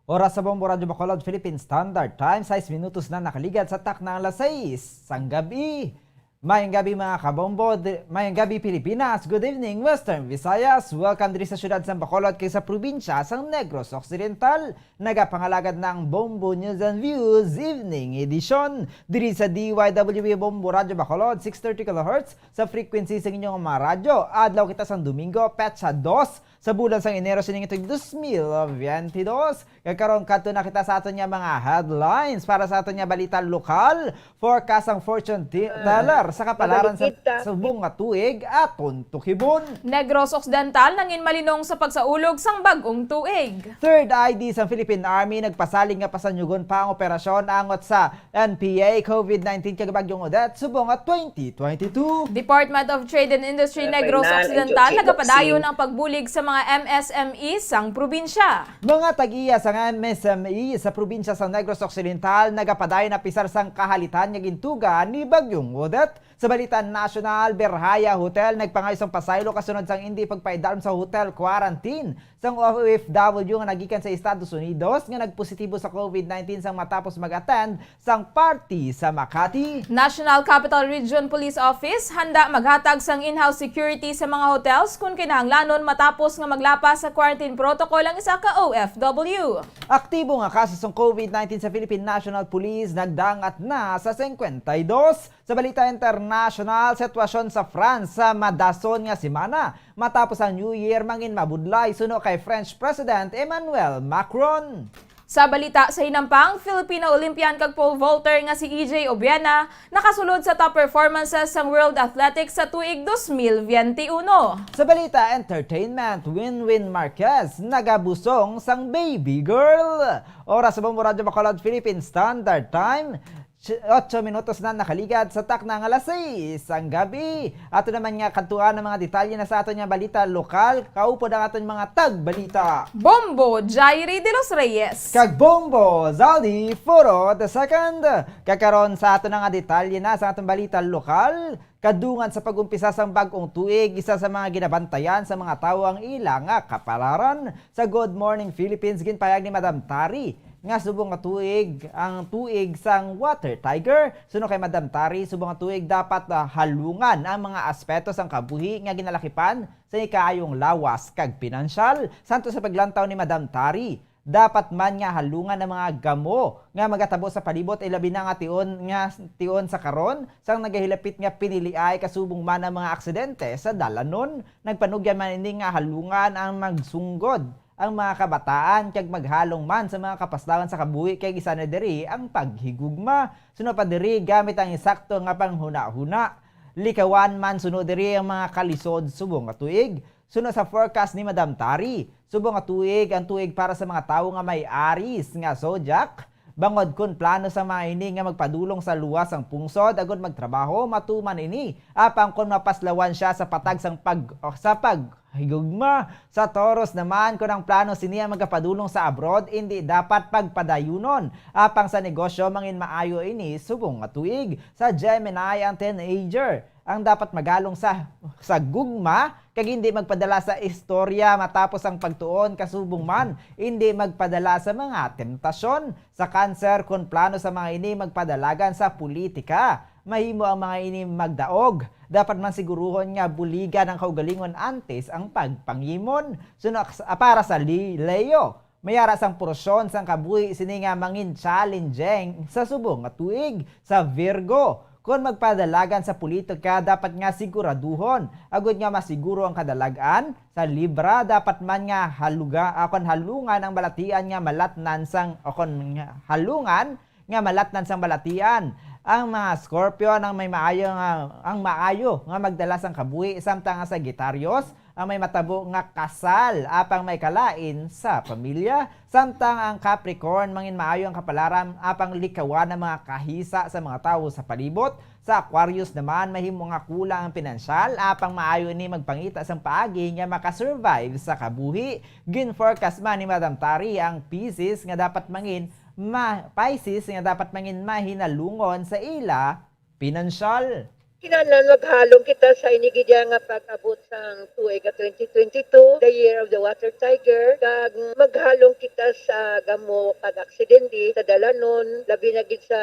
Oras sa Bombo Radyo Bacolod, Philippine Standard Time, sais minutos na nakaligad sa takna alas sais sang gabi. Mayong gabi, mga kabombo. Di-, mayong gabi, Pilipinas. Good evening, Western Visayas. Welcome diri sa siyudad sang Bacolod kag sa probinsya sang Negros Occidental. Nagapangalagad na ang Bombo News and Views Evening Edition diri sa D Y W B Bombo Radyo Bacolod, six thirty kilohertz sa frequency sa inyong mga radyo. Adlaw kita sang Domingo, petsa dos sa bulan sang Enero sining tuig dos mil veintidos. Kag karon, kadto na kita sa aton nga mga headlines para sa aton nga balita lokal. Forecast ang fortune te-, teller sa kapalaran sa subong nga tuig, aton tukibon. Negros Occidental nangin malinong sa pagsaulog sang bag-ong tuig. Third I D sang Philippine Army nagpasalig nga pasanyugon pa ang operasyon angot sa N P A, COVID nineteen kag Bagyong Odette subong nga twenty twenty-two. Department of Trade and Industry Negros Occidental nagapadayon ang pagbulig sa mga M S M E sang probinsya. Mga tag-iya sang M S M E sa probinsya sa Negros Occidental nagapadayon na pisar sang kahalitan nga gintuga ni Bagyong Odette. Sa balita nasyonal, Berjaya Hotel nagpangayo sang pasaylo kasunod sang indi pagpaidalom sa hotel quarantine sang O F W nga nagikan sa Estados Unidos nga nagpositibo sa COVID nineteen sang matapos mag-attend sang party sa Makati. National Capital Region Police Office handa maghatag sang in-house security sa mga hotels kon kinahanglanon matapos nga maglapas sa quarantine protocol ang isa ka O F W. Aktibo nga kaso sang COVID nineteen sa Philippine National Police nagdangat na sa singkwenta y dos. Sa balita internasyonal, sitwasyon sa France sa madason nga semana matapos ang New Year mangin mabudlay suno kay French President Emmanuel Macron. Sa balita sa hinampang, Filipino Olympian kag pole vaulter nga si E J Obiena nakasulod sa top performances sang World Athletics sa tuig dos mil biyente uno. Sa balita entertainment, Winwin Marquez nagabusong sang baby girl. Oras sa Bombo Radyo Bacolod, Philippine Standard Time, si-, otso minutos na nakaligad sa takna nga alas sais sang gabi. Ato naman nga kadtuan ang mga detalye na sa aton nga balita lokal. Kaupod ang aton mga tagbalita, Bombo Jairi de los Reyes kag Bombo Zaldi Foro the second. Kakaron sa aton nga detalye na sa aton balita lokal. Kadungan sa pag-umpisa sang bag-ong tuig, isa sa mga ginabantayan sa mga tawo ang ila nga kapalaran. Sa Good Morning Philippines, ginpahayag ni Madam Tari nga subong nga tuig ang tuig sang water tiger. Suno kay Madam Tari, subong nga tuig dapat, ah, halungan ang mga aspeto sang kabuhi nga ginalakipan sa ikaayong lawas kag pinansyal. Sa antos sa paglantaw ni Madam Tari, dapat man nga halungan ang mga gamo nga magatabo sa palibot, ilabi na nga tion, nga tion sa karon, sang nagahilapit nga piniliay kasubong man ang mga aksidente sa dalanon. Nagpanugyan man ini nga halungan ang magsunggod ang mga kabataan kag maghalong man sa mga kapaslangan sa kabuhi, kay isa na diri ang paghigugma. Suno pa diri, gamit ang insakto nga panghunahuna, likawan man suno diri ang mga kalisod subong nga tuig. Suno sa forecast ni Madam Tari, subong nga tuig ang tuig para sa mga tawo nga may Aries nga zodiac. Bangod kon plano sa mga ini nga magpadulong sa luwas sang pungsod agud magtrabaho, matuman ini. Apang kon mapaslawan sia sa patag sang pag-, sa paghigugma, sa Taurus naman, kon ang plano sini ang magapadulong sa abroad, indi dapat pagpadayunon. Apang sa negosyo, mangin maayo ini subong nga tuig. Sa Gemini, ang teenager ang dapat magalong sa, sa gugma, kag hindi magpadala sa istorya matapos ang pagtuon, kasubong man, hindi magpadala sa mga temptasyon. Sa Cancer, kon plano sa mga ini magpadalagan sa politika, mahimo ang mga ini magdaog. Dapat man siguruhon nga buligan ang kaugalingon antes ang pagpangimon. Suno sa, para sa Li-, Leo, may ara sang porsyon sang kabuhi sini nga mangin challenging sa subong nga tuig. Sa Virgo, kon magpadalagan sa politika, dapat nga siguraduhon, agud nga masiguro ang kadalag-an. Sa Libra, dapat man nga haluga-, akon halungan ang balatian nga malatnan sang, akon nga halungan nga malatnan sang balatian. Ang mga Scorpio ang may maayo nga, ang maayo nga magdala sang kabuhi, samtang ang Sagittarios ang may matabo nga kasal, apang may kalain sa pamilya, samtang ang Capricorn mangin maayo ang kapalaran, apang likawan ang mga kahisa sa mga tawo sa palibot. Sa Aquarius naman, mahimo nga kulang ang pinansyal, apang maayo ini magpangita sang paagi nga makasurvive sa kabuhi. Gin-forecast man ni Madam Tari ang Pisces nga dapat mangin ma-, Pisces nga dapat mangin mahinalungon sa ila pinansyal. Kinahanglan maghalong kita sa ini gid nga pag-abot sang tuig nga twenty twenty-two, the year of the water tiger, kag maghalong kita sa gamo kag aksidente sa dalanon, labi na gid sa,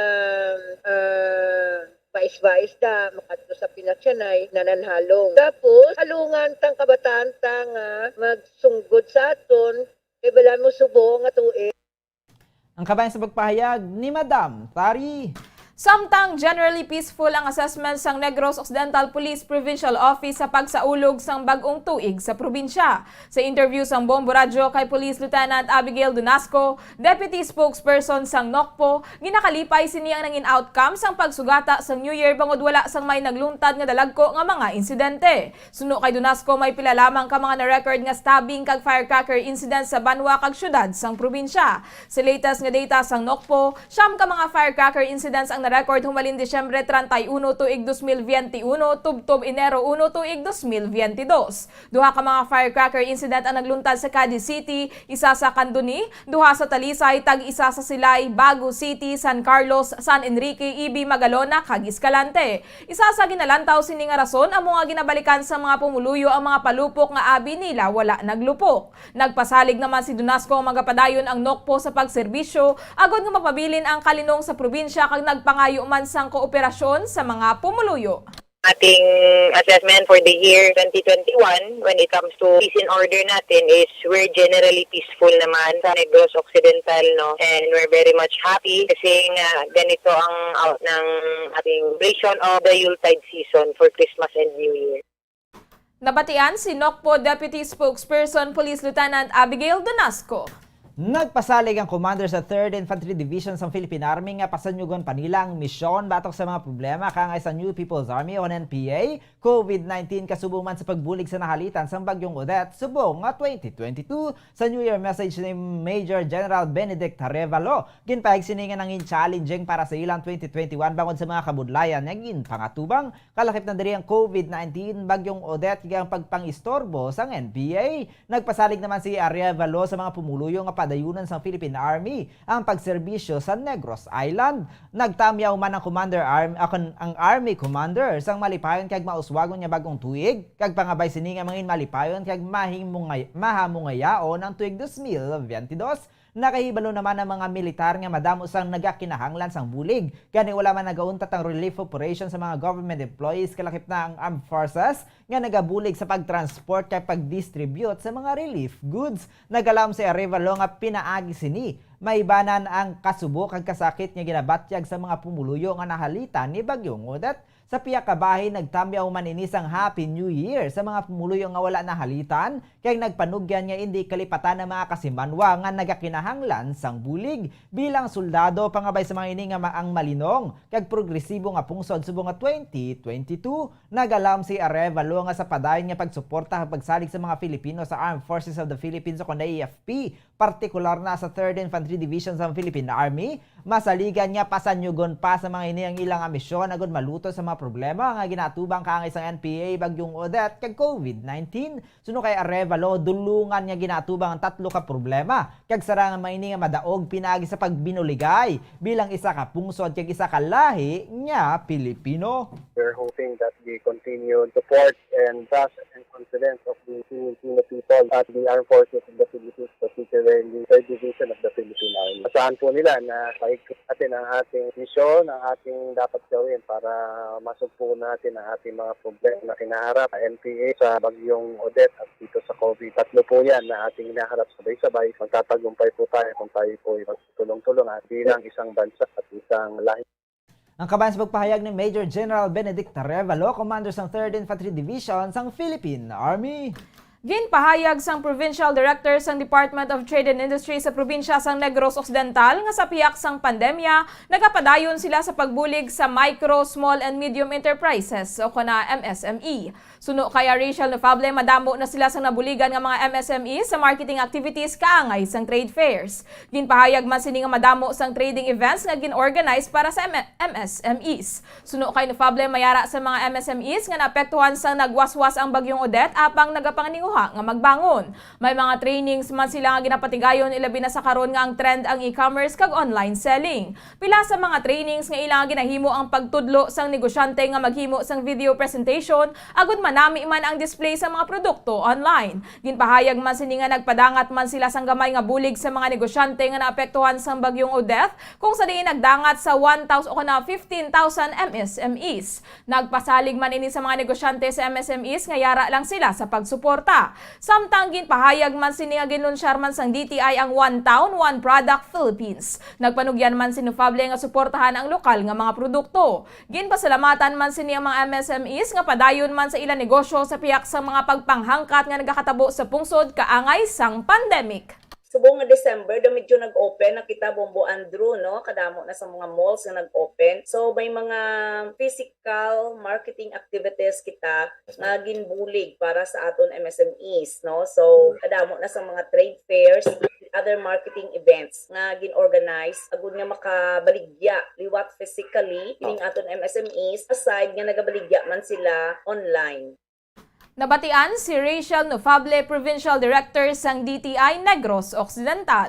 ah, bais-bais da makadto sa pinatyanay nananhalong. Tapos halungan tang kabataan ta nga magsunggod sa aton kay bala mo subo nga tuig. Ang kabayan sa pagpahayag ni Madam Tari. Samtang generally peaceful ang assessment sang Negros Occidental Police Provincial Office sa pagsaulog sang bag-ong tuig sa probinsya. Sa interview sang Bombo Radyo kay Police Lieutenant Abigail Dunasco, Deputy Spokesperson sang NOCPO, ginakalipay sini ang nangin outcome sang pagsugata sang New Year bangod wala sang may nagluntad nga dalagko nga mga insidente. Suno kay Dunasco, may pila lamang ka mga na-record nga stabbing kag firecracker incidents sa banwa kag syudad sang probinsya. Sa latest nga data sang NOCPO, siyam ka mga firecracker incidents ang na-record humalin Disyembre treinta y uno tuig dos mil veinte y uno tubtob Enero uno tuig dos mil veinte y dos. Duha ka mga firecracker incident ang nagluntad sa Cadiz City, isa sa Candoni, duha sa Talisay, tag isa sa Silay, Bago City, San Carlos, San Enrique, Ibi, Magalona, kag Escalante. Isa sa ginalantaw sini nga rason amo nga ginabalikan sa mga pumuluyo ang mga palupok nga abi nila wala naglupok. Nagpasalig naman si Dunasco nga magapadayon ang NOCPO sa pagserbisyo agod nga mapabilin ang kalinong sa probinsya kag nagpangayo man sang kooperasyon sa mga pumuluyo. Ating assessment for the year twenty twenty-one when it comes to peace and order natin is we're generally peaceful naman sa Negros Occidental, no? And we're very much happy kasi nga ganito ang out ng ating celebration of the Yuletide season for Christmas and New Year. Nabatian si NOCPO Deputy Spokesperson Police Lieutenant Abigail Donasco. Nagpasalig ang commander sa Third Infantry Division sang Philippine Army nga pasanyugon pa nila ang misyon batok sa mga problema kaangay sa New People's Army o N P A, COVID nineteen, kasubo man sa pagbulig sa nahalitan sang Bagyong Odette subong nga twenty twenty-two. Sa New Year message ni Major General Benedict Arevalo, ginpahayag sini nga nangin challenging para sa ilang twenty twenty-one bangod sa mga kabudlayan nga ginpangatubang. Kalakip na diri ang COVID nineteen, Bagyong Odette, kag ang pagpangistorbo sang N P A. Nagpasalig naman si Arevalo sa mga pumuluyo nga padayunan sang Philippine Army ang pagserbisyo sa Negros Island. Nagtamyaw man ang Commander Arm-, akon-, ang Army Commander sang malipayon kag mauswagon nga bag-ong tuig, kag pangabay sini nga mangin malipayon kag mahimungay-, mahamungayaon ang tuig dos mil biyente dos. Nakahibalo naman ang mga militar nga madamo sang nagakinahanglan sang bulig, gani wala man nagauntat ang relief operation sa mga government employees, kalakip na ang armed forces nga nagabulig sa pag-transport kag pag-distribute sa mga relief goods. Nagalaom si Arevalo nga pinaagi sini, maibanan ang kasubo kag kasakit nga ginabatyag sa mga pumuluyo nga nahalitan ni Bagyong Odette. Sa pihak ka bahin, nagtamyaw man ini sang Happy New Year sa mga pumuluyo nga wala nahalitan, kag nagpanugyan nga indi kalipatan ang mga kasimanwa nga nagakinahanglan sang bulig. Bilang soldado, pangabay sa mga ini nga ma-, ang malinong kag progresibo nga pungsod subong nga twenty twenty-two. Nagalaom si Arevalo nga sa padayon nga pagsuporta kag pagsalig sa mga Filipino sa Armed Forces of the Philippines o kon A F P, partikular na sa Third Infantry Division sa Philippine Army, masaligan nga pasanyugon pa sa mga ini ang ilang misyon agud maluto sa mga problema nga ginaatubang kaangay sang N P A, Bagyong Odette, kag COVID nineteen. Suno kay Arevalo, dulungan nga ginaatubang ang tatlo ka problema, kag sarang ang mga ini nga madaog pinaagi sa pagbinuligay bilang isa ka pungsod kag isa ka lahi nga Pilipino. We're hoping that the continued support and trust and confidence of the Filipino people at the Armed Forces of the Philippines, particularly Third Division of the Philippine Army. Asahan po nila na paigting natin ang ating misyon, ang ating dapat gawin para masugpuan natin ang ating mga problema na kinaharap sa N P A, sa Bagyong Odette at dito sa COVID. Tatlo po yan na ating hinaharap sabay-sabay. Magtatagumpay po tayo kung tayo po ay magtulong-tulungan bilang isang bansa at isang lahi. Ang kabayan sa pagpahayag ni Major General Benedict Arevalo, Commander sang Third Infantry Division sang Philippine Army. Ginpahayag sang Provincial Director sang Department of Trade and Industry sa probinsya sang Negros Occidental nga sa pihak sang pandemya, nagapadayon sila sa pagbulig sa micro, small and medium enterprises o kon M S M E. Suno kay Rachel Nofable, madamo na sila sang nabuligan nga mga M S M Es sa marketing activities kaangay sang trade fairs. Ginpahayag man sini nga madamo sang trading events nga gin-organize para sa M-, M S M Es. Suno kay Nofable, may ara sa mga M S M Es nga naapektuhan sang nagwaswas ang Bagyong Odette, apang nagapanganinguha pa nga magbangon. May mga trainings man sila nga ginapatigayon, ilabi na sa karon nga ang trend ang e-commerce kag online selling. Pila sa mga trainings nga ila nga ginahimo ang pagtudlo sang negosyante nga maghimo sang video presentation agud manami man ang display sa mga produkto online. Ginpahayag man sini nga nagpadangat man sila sang gamay nga bulig sa mga negosyante nga naapektuhan sang Bagyong Odette, kung sa diin nagdangat sa one thousand o kana fifteen thousand M S M Es. Nagpasalig man ini sa mga negosyante sa M S M Es nga yara lang sila sa pagsuporta. Samtang ginpahayag man sini nga ginlunsyar man sang D T I ang One Town, One Product Philippines. Nagpanugyan man si Nofable nga suportahan ang lokal nga mga produkto. Ginpasalamatan man sini ang mga M S M Es nga padayon man sa ila negosyo sa pihak sa mga pagpanghangkat nga nagakatabo sa pungsod kaangay sang pandemic. Subong nga December, daw medyo nag-open na kita, Bombo Andrew, no? Kadamo na sa mga malls nga nag-open. So, may mga physical marketing activities kita nga ginbulig para sa aton M S M Es, no? So, kadamo na sa mga trade fairs, other marketing events nga gin-organize agud nga makabaligya liwat physically kining aton M S M Es, aside nga nagabaligya man sila online. Nabatian si Rachel Nofable, Provincial Director sang D T I Negros Occidental.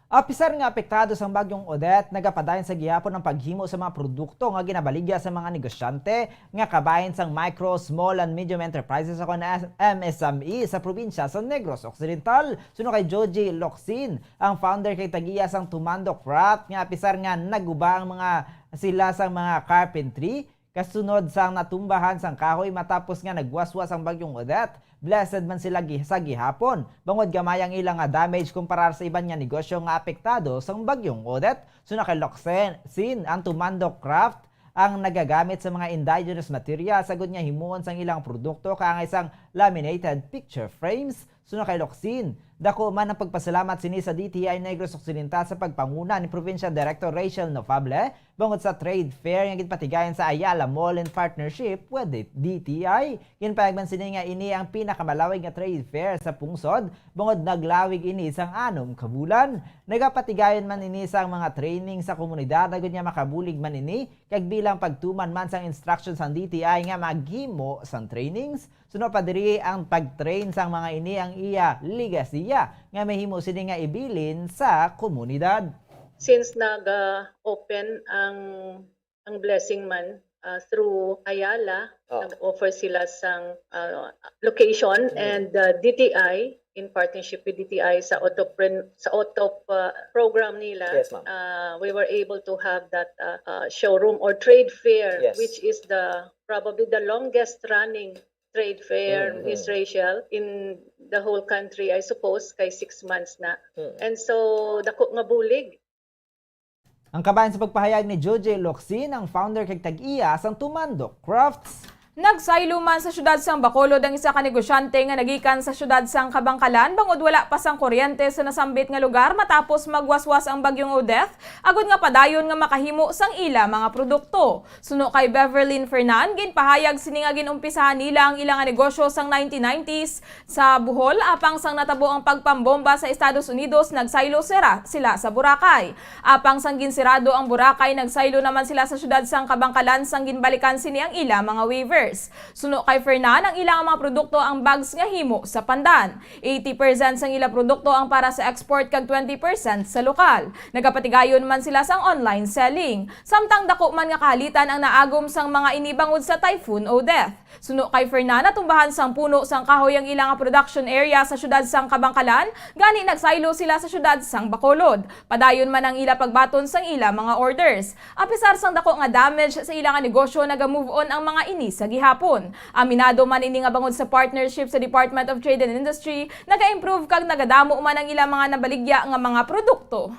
Apisar nga apektado sang Bagyong Odette, nagapadayon sa gihapon ang paghimo sa mga produkto nga ginabaligya sa mga negosyante nga kabahin sang Micro, Small and Medium Enterprises o kon M S M E sa probinsya sa Negros Occidental. Suno kay Joji Locsin, ang founder kag tag-iya sang Tumando Craft, nga apisar nga naguba ang mga sila sang mga carpentry, kasunod sang natumbahan sang kahoy matapos nga nagwaswas ang Bagyong Odette, blessed man sila gi-, sa gihapon, bangod gamay ang ila nga damage kumpara sa iban nga negosyo nga apektado sang Bagyong Odette. Suno kay Locsin, ang Tumando Craft ang nagagamit sa mga indigenous materials agud nga himuon sang ilang produkto kaangay sang laminated picture frames. Suno kay Locsin, dako man ang pagpasalamat sini sa D T I Negros Occidental sa pagpanguna ni Provincial Director Rachel Nofable bangod sa trade fair nga ginpatigayon sa Ayala Mall in partnership with the D T I. Ginpahayag man sini nga ini ang pinakamalawig nga trade fair sa pungsod bangod naglawig ini sang anom ka bulan. Nagapatigayon man ini sang mga training sa komunidad agud nga makabulig man ini kag bilang pagtuman man sang instruction sang D T I nga maghimo sang trainings. Suno pa diri ang pag-train sang mga ini ang iya legasiya nga mahimo sini nga ibilin sa komunidad. Since nag-open ang, ang Blessing man, ah, through Ayala, Oh. nag-offer sila sang, ah, location Mm. and, ah, D T I in partnership with D T I sa auto pren-, sa auto, ah, program nila. Yes, ma'am. Ah, we were able to have that, ah, ah, showroom or trade fair, Yes. which is the, probably the longest running trade fair, Mm, mm. Miss Rachel, in the whole country, I suppose, kay six months na. Mm. And so, dako nga bulig. Ang kabahin sa pagpahayag ni Joje Locsin, ang founder kag tag-iya sang Tumando Crafts. Nagsaylo man sa siyudad sang Bacolod ang isa ka negosyante nga nagikan sa siyudad sang Kabankalan bangod wala pa sang kuryente sa nasambit nga lugar matapos magwaswas ang Bagyong Odette, agud nga padayon nga makahimo sang ila mga produkto. Suno kay Beverlyn Fernan, ginpahayag sini nga gin-umpisahan nila ang ila nga negosyo sang nineteen nineties sa Bohol, apang sang natabo ang pagpambomba sa Estados Unidos, nagsaylo sira, sila sa Boracay. Apang sang ginsirado ang Boracay, nagsaylo naman sila sa siyudad sang Kabankalan sang ginbalikan sini ang ila mga waivers. Suno kay Fernan, ang ila nga mga produkto ang bags nga himo sa pandan. Eighty percent sang ila produkto ang para sa export kag twenty percent sa lokal. Nagapatigayon man sila sang online selling. Samtang dako man nga kahalitan ang naagom sang mga ini bangod sa Typhoon Odette. Suno kay Fernan, natumbahan sang puno sang kahoy ang ila nga production area sa siyudad sang Kabankalan, gani nagsaylo sila sa siyudad sang Bacolod. Padayon man ang ila pagbaton sang ila mga orders. Apisar sang dako nga damage sa ila nga negosyo, naga-move on ang mga ini sa gihapon. Aminado man ini nga bangod sa partnership sa Department of Trade and Industry, naga-improve kag nagadamo man ang ila mga nabaligya nga mga produkto.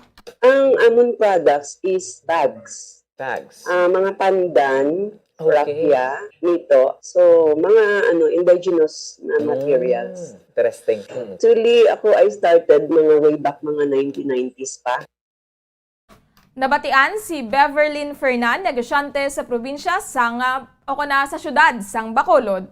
Ang amon products is bags. Bags. Ah, mga pandan, Okay. raffia, nito. So, mga, ano, indigenous na Mm, materials. Interesting. Mm. Actually, ako, I started mga way back, mga nineteen nineties pa. Nabatian si Beverlyn Fernan, negosyante sa probinsya sang, ah, o kana sa siyudad sang Bacolod.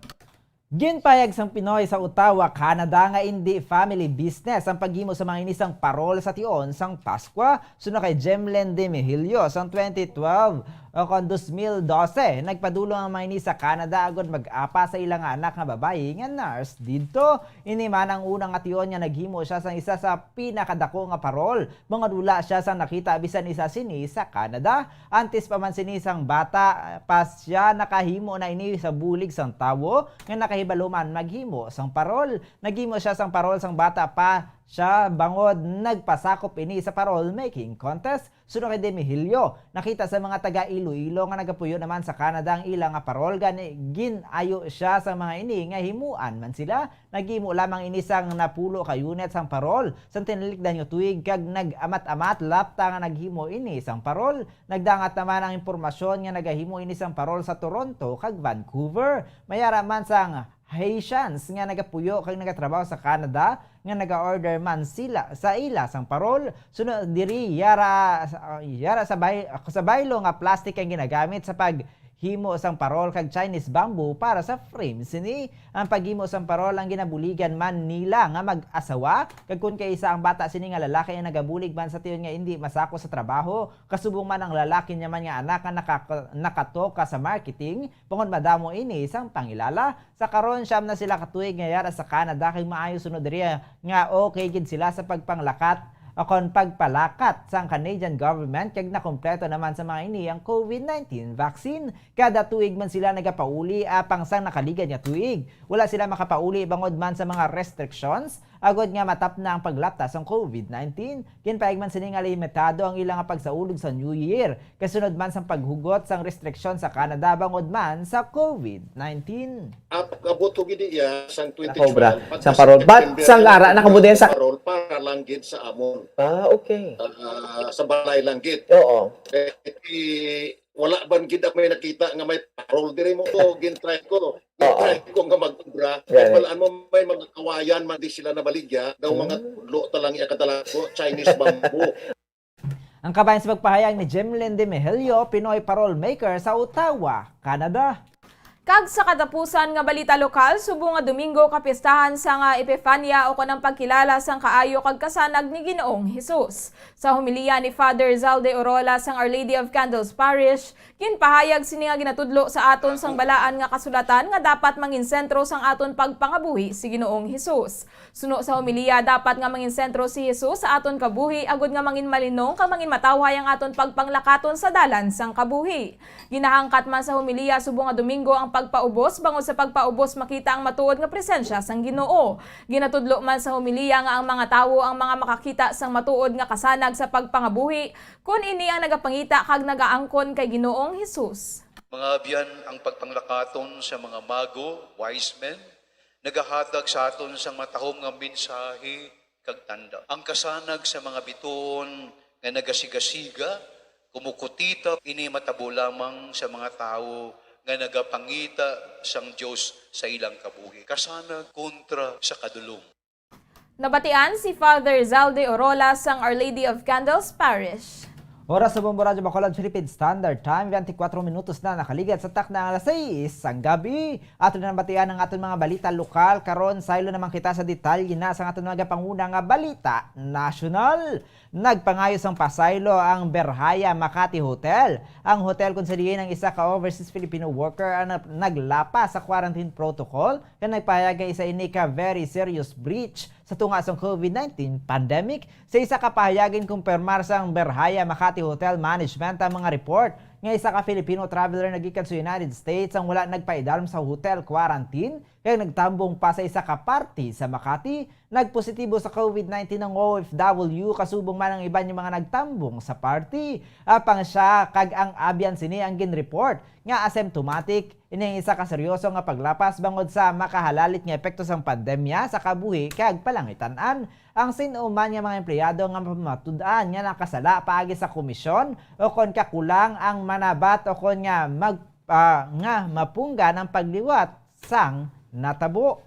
Ginpahayag sang Pinoy sa Ottawa, Canada, nga indi family business ang paghimo sa mga ini sang parol sa tion sang Paskwa. Suno kay Jemlen De Mihilio, sang twenty twelve, O kon dos mil dose, nagpadulong ang mga ini sa Canada agod mag-apa sa ila nga anak nga babayi nga nurse didto. Ini man ang una nga tion nga naghimo siya sang isa sa pinakadako nga parol, bangod wala siya sang nakita bisan isa sini sa Canada. Antes pa man sini sang bata pa siya nakahimo na ini sa bulig sang tawo nga nakahibalo man maghimo sang parol. Naghimo siya sang parol sang bata pa siya bangod nagpasakop ini sa parol making contest. Suno kay Demihilio, nakita sa mga taga Iloilo nga nagapuyo naman sa Canada ang ila nga parol, gani gin-ayo siya sa mga ini nga himuan man sila. Naghimo lamang ini sang napulo ka unit sang parol. Sang tinalikdan nga tuig kag nag-amat-amat lapta nga naghimo ini sang parol. Nagdangat naman ang impormasyon nga nagahimo ini sang parol sa Toronto kag Vancouver. May ara man sang Haitians nga nagapuyo kag nagatrabaho sa Canada nga naga-order man sila sa ila sang parol. Sunod diri, yara, yara sa bay-, sa baylo nga plastic ang ginagamit sa paghimo sang parol kag Chinese bamboo para sa frame sini. Ang paghimo sang parol ang ginabuligan man nila nga mag-asawa, kag kon kaisa ang bata sini nga lalaki ang nagabulig man sa tion nga indi masako sa trabaho, kasubong man ang lalaki niya man nga anak nga nakaka-, nakatoka sa marketing, bangod madamo ini sang pangilala. Sa karon, siyam na sila ka tuig nga yara sa Canada, kag maayo sunod diri nga okay gid sila sa pagpanglakat o kon pagpalakat sang Canadian government, kag nakompleto naman sa mga ini ang covid nineteen vaccine. Kada tuig man sila nagapauli, apang sang nakaligad nga tuig, wala sila makapauli bangod man sa mga restrictions agod nga matapna ang paglapta sang covid nineteen. Ginpahayag man sini nga limitado ang ila nga pagsaulog sa New Year, kasunod man sang paghugot sang restriksyon sa Canada bangod man sa covid nineteen. At abot ko gid iya sang Nakaobra. twenty twenty-one, Sang pati sa parol. But September sang ara, twenty-one, nakabuda yan sa parol para lang gid sa amon. Ah, okay. Ah, sa balay lang gid. Oo. Eh, wala man gid ako may nakita nga may parol diri mo ko, gin-try ko. Oo. Gin-try ko nga mag-obra. Gani. Kay balaan mo may mga kawayan man di sila nabaligya, daw mga Hmm. tudlo ta lang iya kadalago, Chinese bamboo. Ang kabahin sa pagpahayag ni Jemlyn De Mejelio, Pinoy parol maker sa Ottawa, Canada. Kag sa katapusan nga balita lokal, subong nga Domingo kapistahan sang Epifania o kon ang pagkilala sang kaayo kag kasanag ni Ginoong Hesus. Sa homilya ni Father Zalde Orola sang Our Lady of Candles Parish, ginpahayag sini nga ginatudlo sa aton sang balaan nga kasulatan nga dapat mangin sentro sang aton pagpangabuhi si Ginoong Hesus. Suno sa homilya, dapat nga mangin sentro si Hesus sa aton kabuhi agod nga mangin malinong kag mangin matawhay ang aton pagpanglakaton sa dalan sang kabuhi. Ginahangkat man sa homilya subong nga Domingo ang pagpaubos, bangod sa pagpaubos makita ang matuod nga presensya sang Ginoo. Ginatudlo man sa homilya nga ang mga tawo ang mga makakita sang matuod nga kasanag sa pagpangabuhi kon ini ang nagapangita kag nagaangkon kay Ginoong Hesus. Mga abyan, ang pagpanglakaton sa mga mago, wise men, nagahatag sa aton sang matahom nga mensahe kag tanda. Ang kasanag sa mga bituon nga nagasigasiga, kumukutita, ini matabo lamang sa mga tawo nga nagapangita sang Dios sa ilang kabuhi. Kasanag kontra sa kadulom. Nabatian si Father Zalde Orola sang Our Lady of Candles Parish. Oras sa Bombo Radyo Bacolod, Philippine Standard Time, twenty-four minutos na nakaligad sa takna nga alas sais sang gabi. Ato na nabatian ang aton mga balita lokal. Karon, saylo naman kita sa detalye na sa aton mga panguna nga balita nasyonal. Nagpangayo sang pasaylo ang Berhaya Makati Hotel, ang hotel kung sa diin ang isa ka overseas Filipino worker ang nag-, naglapas sa quarantine protocol kag nagpahayag nga isa ini ka very serious breach sa tunga sang covid nineteen pandemic. Sa isa ka pahayag, ginkumpirmar sang Berhaya Makati Hotel Management ang mga report nga isa ka Filipino traveler nga gikan sa United States ang wala nagpaidalom sa hotel quarantine kag nagtambong pa sa isa ka parte sa Makati. Nagpositibo sa covid nineteen ang O F W, kasubong man ang iban nga mga nagtambong sa party. Apang siya kag ang abyan sini ang ginreport nga asymptomatic. Ini ang isa ka seryoso nga paglapas bangod sa makahalalit nga epekto sang pandemya sa kabuhi kag palangitan-an. Ang sin-o man nga mga empleyado nga mapamatud-an nga nakasala paagi sa komisyon o kon kakulang ang manabat o kon nga mag-, ah, nga mapunggan ang pagliwat sang natabo.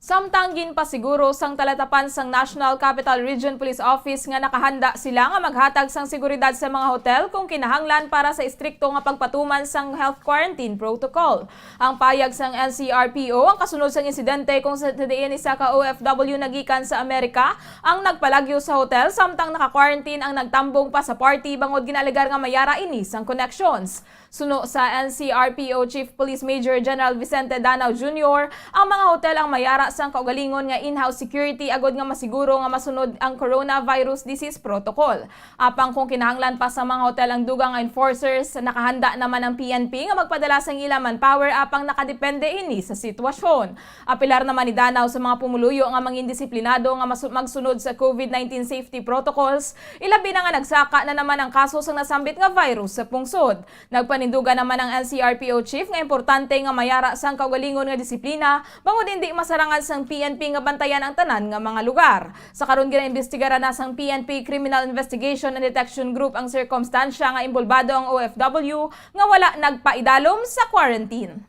Samtang ginpasiguro sang talatapan sang National Capital Region Police Office nga nakahanda sila nga maghatag sang seguridad sa mga hotel kung kinahanglan para sa istrikto nga pagpatuman sang health quarantine protocol. Ang pahayag sang N C R P O ang kasunod sang insidente kung sa diin isa ka O F W nagikan sa Amerika ang nagpalagyo sa hotel samtang naka-quarantine ang nagtambong pa sa party bangod ginaalegar nga may ara ini sang connections. Suno sa N C R P O Chief Police Major General Vicente Danao Junior, ang mga hotel ang may ara sang kaugalingon nga in-house security agod nga masiguro nga masunod ang coronavirus disease protocol. Apang kung kinahanglan pa sa mga hotel ang dugang nga enforcers, nakahanda naman ang P N P nga magpadala sang ila manpower apang nakadepende ini sa sitwasyon. Apelar naman ni Danao sa mga pumuluyo nga mangin disiplinado nga masu-, magsunod sa COVID nineteen safety protocols, ilabi na nga nagsaka na naman ang kaso sang nasambit nga virus sa pungsod. Nagpanindugan naman ang N C R P O chief nga importante nga may ara sang kaugalingon nga disiplina bangod indi masarangan sang P N P nga bantayan ang tanan nga mga lugar. Sa karon, ginaimbestigaran na sang P N P Criminal Investigation and Detection Group ang sirkumstansya nga imbolbado ang O F W nga wala nagpaidalom sa quarantine.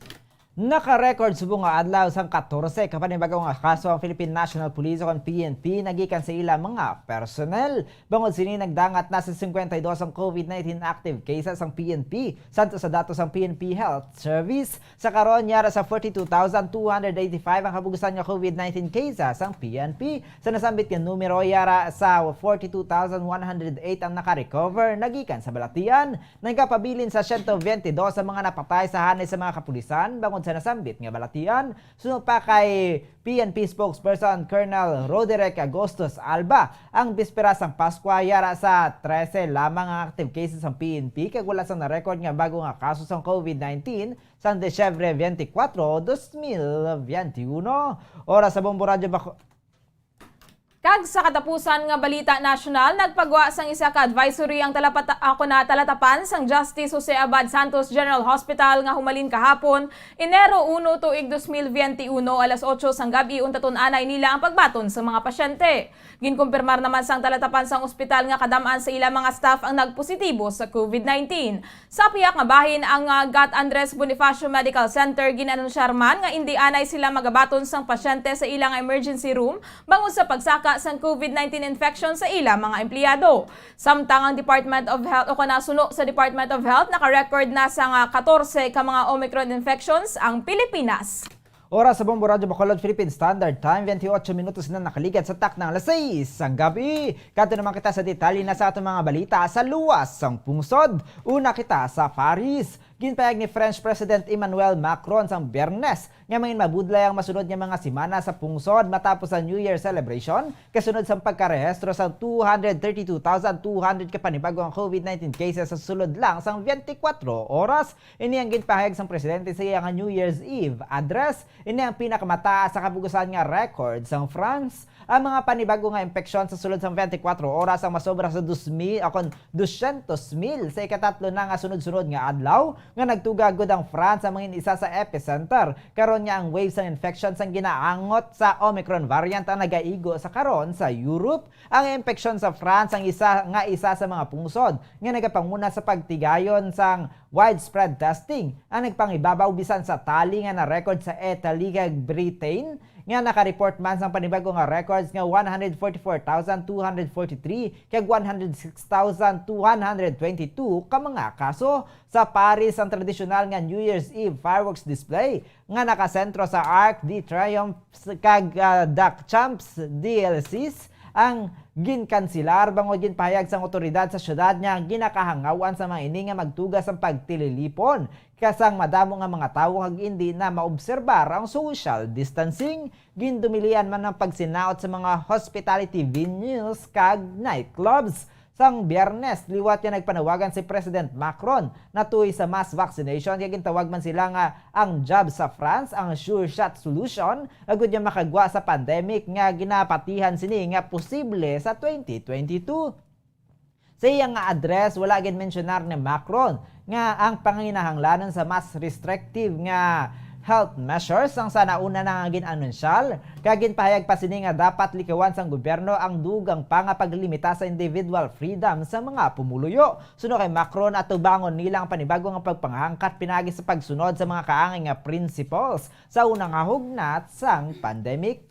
Naka-record subong nga adlaw sang katorse ka panibago nga kaso ang Philippine National Police o ang P N P nagikan sa ila mga personnel. Bangod sini, nagdangat na sa cincuenta y dos ang COVID nineteen active cases ang P N P. Santo sa datos sang P N P Health Service, sa karon, yara sa forty-two thousand two hundred eighty-five ang kabugusan nga COVID nineteen cases ang P N P. Sa nasambit nga numero, yara sa forty-two thousand one hundred eight ang naka-recover nagikan sa balatian. Nagapabilin sa siyento biyentidós ang mga napatay sa hanay sa mga kapulisan bangod sa nasambit nga balatian. Suno pa kay P N P spokesperson Colonel Roderick Agustus Alba, ang bispera sang Paskwa, yara sa trese lamang ang active cases sang P N P kag wala sang na-record nga bago nga kaso sang COVID nineteen sang Disyembre twenty-four, dos mil twenty-one. Oras sa Bombo Radyo Baco-, Kag sa katapusan nga balita nasyonal, nagpagwa sang isa ka advisory ang talapata-, ako na talatapan sang Justice Jose Abad Santos General Hospital nga humalin kahapon, Enero uno, tuig dos mil veintiuno, alas otso sang gab-i, untaton anay nila ang pagbaton sa mga pasyente. Ginkumpirmar naman sang talatapan sang ospital nga kadam-an sa ila mga staff ang nagpositibo sa COVID nineteen. Sa pihak nga bahin, ang, ah, Gat Andres Bonifacio Medical Center gin-anunsyar man nga indi anay sila magabaton sang pasyente sa ila nga emergency room bangod sa pagsaka sang COVID nineteen infection sa ila mga empleyado. Samtang ang Department of Health, o kana suno sa Department of Health, naka-record na sang, ah, katorse ka mga Omicron infections ang Pilipinas. Oras sa Bombo Radyo Bacolod, Philippine Standard Time, twenty-eight minutos na nakaligad sa takna nga alas sais sang gabi. Kadto naman kita sa detalye na sa atong mga balita sa luwas sang pungsod. Una kita sa Paris. Ginpahayag ni French President Emmanuel Macron sang Biyernes nga mangin mabudlay ang masunod nga mga semana sa pungsod matapos ang New Year celebration, kasunod sang pagkarehistro sang two hundred thirty-two thousand two hundred ka panibago nga COVID nineteen cases sa sulod lang sang twenty-four oras. Ini ang ginpahayag sang presidente sa iya nga New Year's Eve address. Ini ang pinakamataas sa kabugusan nga record sang France. Ang mga panibago nga impeksyon sa sulod sang twenty-four oras ang masobra sa dos mil, o kon dosyentos mil, sa ikatatlo na nga sunod-sunod nga adlaw nga nagtuga gud ang France ang mangin isa sa epicenter karon nga ang wave sang infection sang ginaangot sa Omicron variant ang nagaigo sa karon sa Europe. Ang impeksyon sa France ang isa nga isa sa mga pungsod nga nagapanguna sa pagtigayon sang widespread testing ang nagpangibabaw bisan sa tali nga na-record sa Italy kag Britain, nga naka-report man sang panibago nga records nga one hundred forty-four thousand two hundred forty-three kag one hundred six thousand two hundred twenty-two ka mga kaso. Sa Paris, ang tradisyonal nga New Year's Eve fireworks display nga nakasentro sa Arc de Triomphe kag, ah, Duc Champs Elysees ang ginkansilar bangod ginpahayag sang awtoridad sa syudad nga ginakahangawan sa mga ini nga magtuga sang pagtililipon kay sang madamo nga mga tawo kag indi na maobserbar ang social distancing. Gindumilian man ang pagsinaot sa mga hospitality venues kag nightclubs. Sang Biyernes liwat nga nagpanawagan si President Macron natuy sa mass vaccination, kay gintawag man sila nga ang jab sa France ang sure shot solution agud nga makagwa sa pandemic nga ginapatihan sini nga posible sa twenty twenty-two. Sa iya nga address, wala gid mensyonar ni Macron nga ang panginahanglanon sa mas restrictive nga health measures ang sa nauna na nga gin-anunsyal, kag ginpahayag pa sini nga dapat likawan sang gobyerno ang dugang pa nga paglimita sa individual freedom sa mga pumuluyo. Suno kay Macron, atubangon nila ang panibago nga pagpangahangkat pinaagi sa pagsunod sa mga kaangay nga principles sa una nga hugnat sang pandemic.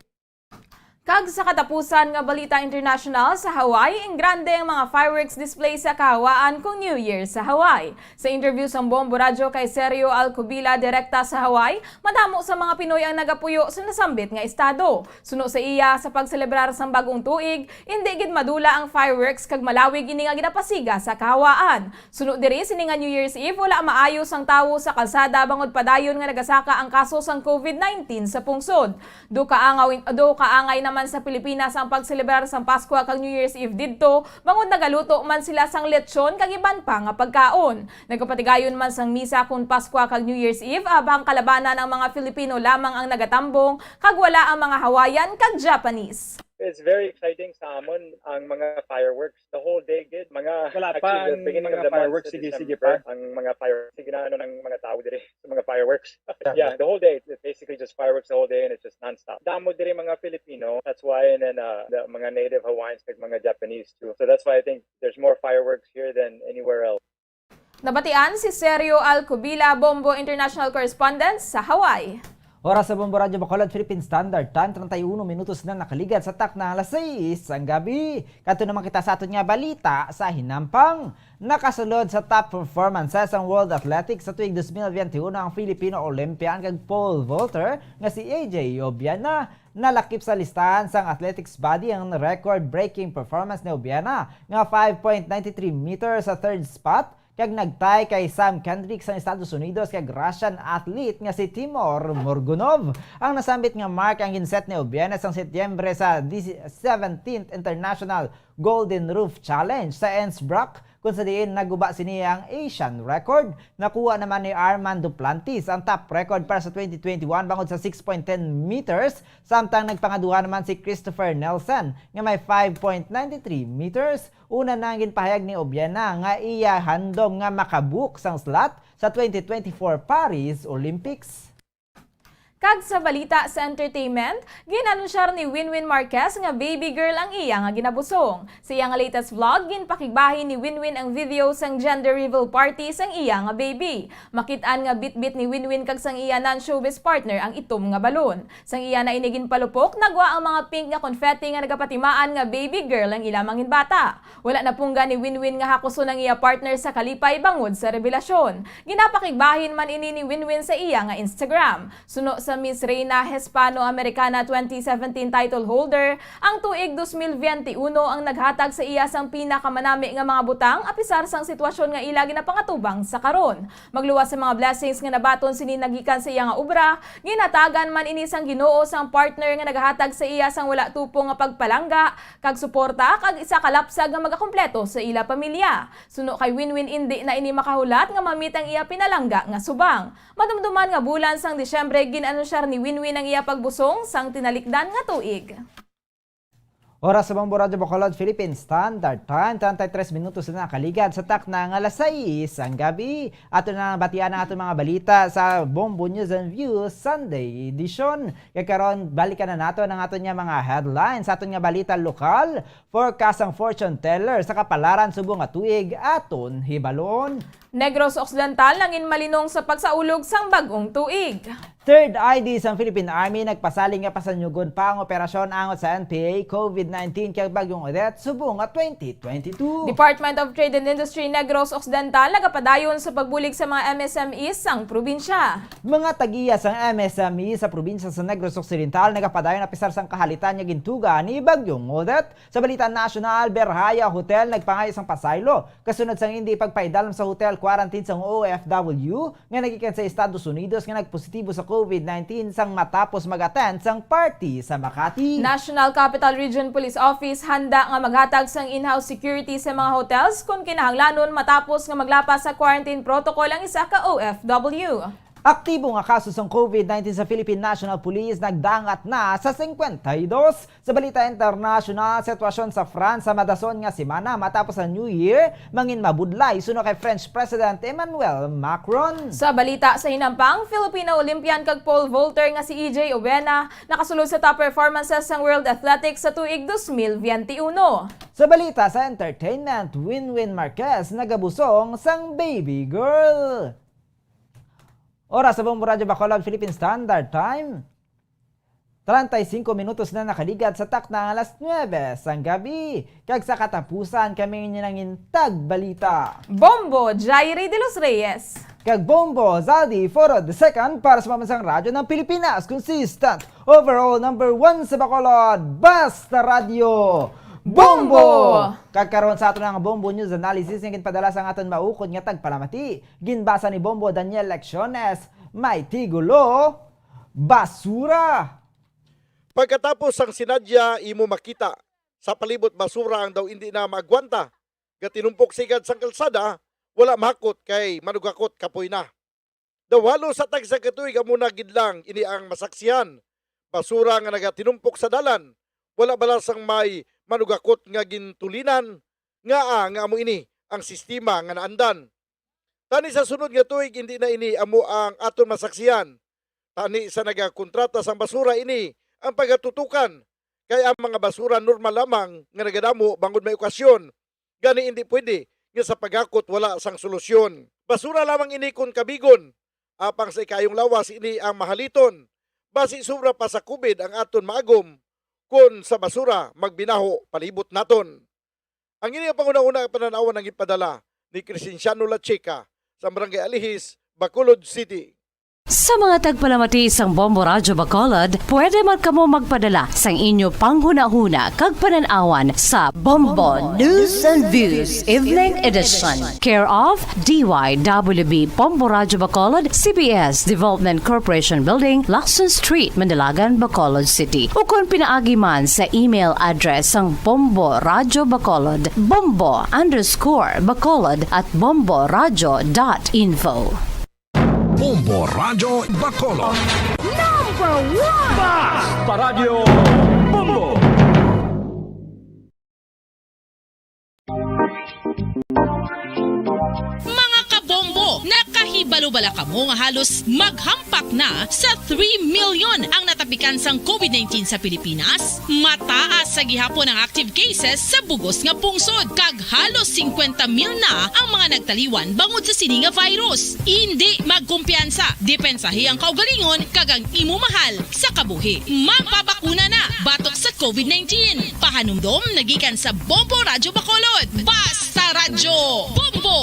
Kag sa katapusan nga balita international, sa Hawaii, ingrande ang mga fireworks display sa kahawaan kung New Year sa Hawaii. Sa interview sang Bombo Radyo kay Sergio Alcubila direkta sa Hawaii, madamo sa mga Pinoy ang nagapuyo sa nasambit nga estado. Suno sa iya, sa pagselebrar sang bag-ong tuig, indi gid madula ang fireworks kag malawig ini nga ginapasiga sa kahawaan. Suno diri, sini nga New Year's Eve, wala maayo sang tawo sa kalsada bangod padayon nga nagasaka ang kaso sang covid nineteen sa pungsod. Do kaangaw-, do kaangay naman sa Pilipinas ang pagselebrar sang Paskwa kag New Year's Eve didto, bangod nagaluto man sila sang lechon kag iban pa nga pagkaon. Nagapatigayon man sang misa kon Paskwa kag New Year's Eve, abang kalabanan ang mga Filipino lamang ang nagatambong, kag wala ang mga Hawaiian kag Japanese. It's very exciting sa amon ang mga fireworks. The whole day, gid. Mga, Wala pa actually, the ang beginning of mga the month fireworks, sa sige, sige December, pa. Ang mga fireworks, ginaano ng mga tao diri sa mga fireworks. Yeah, the whole day. It's basically just fireworks the whole day and it's just nonstop. Damo diri mga Filipino. That's why, and then, uh, the mga native Hawaiians, like mga Japanese too. So that's why I think there's more fireworks here than anywhere else. Nabatian si Sergio Alcubila, Bombo International Correspondent sa Hawaii. Oras sa Bombo Radyo Bacolod, Philippine Standard Time, treinta y uno minutos na nakaligad sa takna alas sais sang gabi. Kadto naman kita sa aton nga balita sa hinampang. Nakasulod sa top performances ang World Athletics sa tuig dos mil veintiuno ang Filipino Olympian kag pole vaulter nga si A J Obiana. Nalakip sa listahan sang athletics body ang record-breaking performance ni Obiana nga five point nine three meters sa third spot, kag nag-tie kay Sam Kendrick sang Estados Unidos kag Russian athlete nga si Timur Murgunov. Ang nasambit nga mark ang ginset ni Obiana sang Setyembre sa dis-, seventeenth International Golden Roof Challenge sa Innsbruck, kung sa diin naguba sini ang Asian record. Nakuha naman ni Armand Duplantis ang top record para sa twenty twenty-one bangod sa six point ten meters, samtang nagpangaduha naman si Christopher Nelson nga may five point nine three meters. Una na ang ginpahayag ni Obiana nga iya handom nga makabook sang slot sa twenty twenty-four Paris Olympics. Kag sa balita sa entertainment, gin-anunsyar ni Winwin Marquez nga baby girl ang iya nga ginabusong. Sa iya nga latest vlog, ginpakigbahin ni Winwin ang video sang gender reveal party sang iya nga baby. Makit-an nga bitbit ni Winwin kag sang iya non-showbiz partner ang itom nga balon. Sang iya na ini ginpalupok, nagwa ang mga pink nga confetti nga nagapatimaan nga baby girl ang ila manginbata. Wala napunggan ni Winwin nga hakuson ang iya partner sa kalipay bangod sa rebelasyon. Ginapakigbahin man ini ni Winwin sa iya nga Instagram. Suno sa Miss Reina Hispano-Americana twenty seventeen title holder, ang tuig dos mil veintiuno ang naghatag sa iya sang pinakamanami nga mga butang, apisar sang sitwasyon nga ila ginapangatubang sa karon. Magluwas sa mga blessings nga nabaton sini nagikan sa iya nga obra, ginhatagan man ini sang Ginoo sang partner nga nagahatag sa iya sang wala tupong nga pagpalangga kag suporta, kag isa ka lapsag nga magakumpleto sa ila pamilya. Suno kay Winwin, indi na ini makahulat nga ma-meet ang iya pinalangga nga subang. Madumduman nga bulan sang Disyembre, gin-anunsyar ni Winwin ang iya pagbusong sang tinalikdan nga tuig. Oras sa Bombo Radyo Bacolod, Philippine Standard Time, treinta y tres minutos na nakaligad sa takna nga alas sais ang gabi. Ato na batian ang aton mga balita sa Bombo News and Views Sunday Edition. Kay karon, balikan na nato ang aton nga mga headlines sa aton nga balita lokal. Forecast sang fortune teller sa kapalaran subong nga tuig, aton hibalon. Negros Occidental nangin malinong sa pagsaulog sang bag-ong tuig. Third I D sang Philippine Army nagpasalig nga pasanyugon pa ang operasyon angot sa N P A, COVID nineteen kag Bagyong Odette subong nga twenty twenty-two. Department of Trade and Industry Negros Occidental nagapadayon sa pagbulig sa mga M S M Es sang probinsya. Mga tag-iya sang M S M E sa probinsya sa Negros Occidental nagapadayon apisar sang kahalitan nga gintuga ni Bagyong Odette. Sa balita nasyonal, Berjaya Hotel nagpangayo sang pasaylo kasunod sang indi pagpaidalom sa hotel quarantine sang O F W nga nagikan sa Estados Unidos nga nagpositibo sa COVID nineteen sang matapos mag-attend sang party sa Makati. National Capital Region Police Office handa nga maghatag sang in-house security sa mga hotels kon kinahanglanon matapos nga maglapas sa quarantine protocol ang isa ka O F W. Aktibo nga kaso sang COVID nineteen sa Philippine National Police nagdangat na sa singkwenta y dos. Sa balita internasyonal, sitwasyon sa France sa madason nga semana matapos ang New Year, mangin mabudlay suno kay French President Emmanuel Macron. Sa balita sa hinampang, Filipino Olympian kag pole vaulter nga si E J Owena nakasulod sa top performances sang World Athletics sa tuig dos mil biyente uno. Sa balita sa entertainment, Winwin Marquez nagabusong sang baby girl. Oras sa Bombo Radyo Bacolod, Philippine Standard Time, treinta y cinco minutos na nakaligat sa takna nga alas nuebe sang gabi. Kag sa katapusan, kami ninyo nangin tagbalita, Bombo Jairi de los Reyes. Kag Bombo Zaldi Foro the second para sa Pambansang Radyo ng Pilipinas. Consistent overall number one sa Bacolod, Basta Radyo, Bombo! Bombo! Kag karon sa aton nga Bombo News Analysis nga ginpadala sang aton maukod nga tagpalamati, ginbasa ni Bombo Daniel Lecciones, may tigulo, basura. Pagkatapos sang sinadya, imo makita sa palibot basura ang daw indi na maagwanta, gatinumpok sigad sang kalsada, wala mahakot kay manugakot kapoy na. Daw halos sa tagsa ka tuig amo na gid lang ini ang masaksihan. Basura nga nagatinumpok sa dalan, wala bala sang may manugakot nga gintulinan, ngaa nga amo ini ang sistema nga naandan. Tani sa sunod nga tuig, hindi na ini amo ang aton masaksihan. Tani sa nagakontrata sang basura ini ang pagatutukan, kay ang mga basura normal lamang nga nagadamo bangod may okasyon. Gani indi pwede nga sa paghakot wala sang solusyon. Basura lamang ini kon kabigon, apang sa ikayong lawas ini ang mahaliton. Basi sobra pa sa COVID ang aton maagom kon sa basura magbinaho palibot naton. Ang ini ang panghunahuna nga panan-awan ang ipadala ni Crescenciano Lachica sa Barangay Alihis, Bacolod City. Sa mga tagpalamati sang Bombo Radyo Bacolod, pwede man kamo magpadala sang inyo panghunahuna kag panan-awan sa Bombo News and Views Evening Edition, care of D Y W B Bombo Radyo Bacolod, C B S Development Corporation Building, Lacson Street, Manalagan, Bacolod City. Ukon pinaagi man sa email address sang Bombo Radyo Bacolod, bombo underscore bacolod at bombo radyo dot info. Bombo Radyo Bacolod. Number one! Basta Radyo Bombo! Mga kabombo, nakahibalo bala kamo nga halos maghampak na sa three million ang natapikan sang COVID nineteen sa Pilipinas? Mataas sa gihapon ang active cases sa bug-os nga pungsod, kag halos singkwenta mil na ang mga nagtaliwan bangod sa sini nga virus. Indi magkumpiyansa, depensahi ang kaugalingon kag ang imo mahal sa kabuhi. Magpabakuna na batok sa COVID nineteen. Pahanumdom nagikan sa Bombo Radyo Bacolod. Basta Radyo Bombo!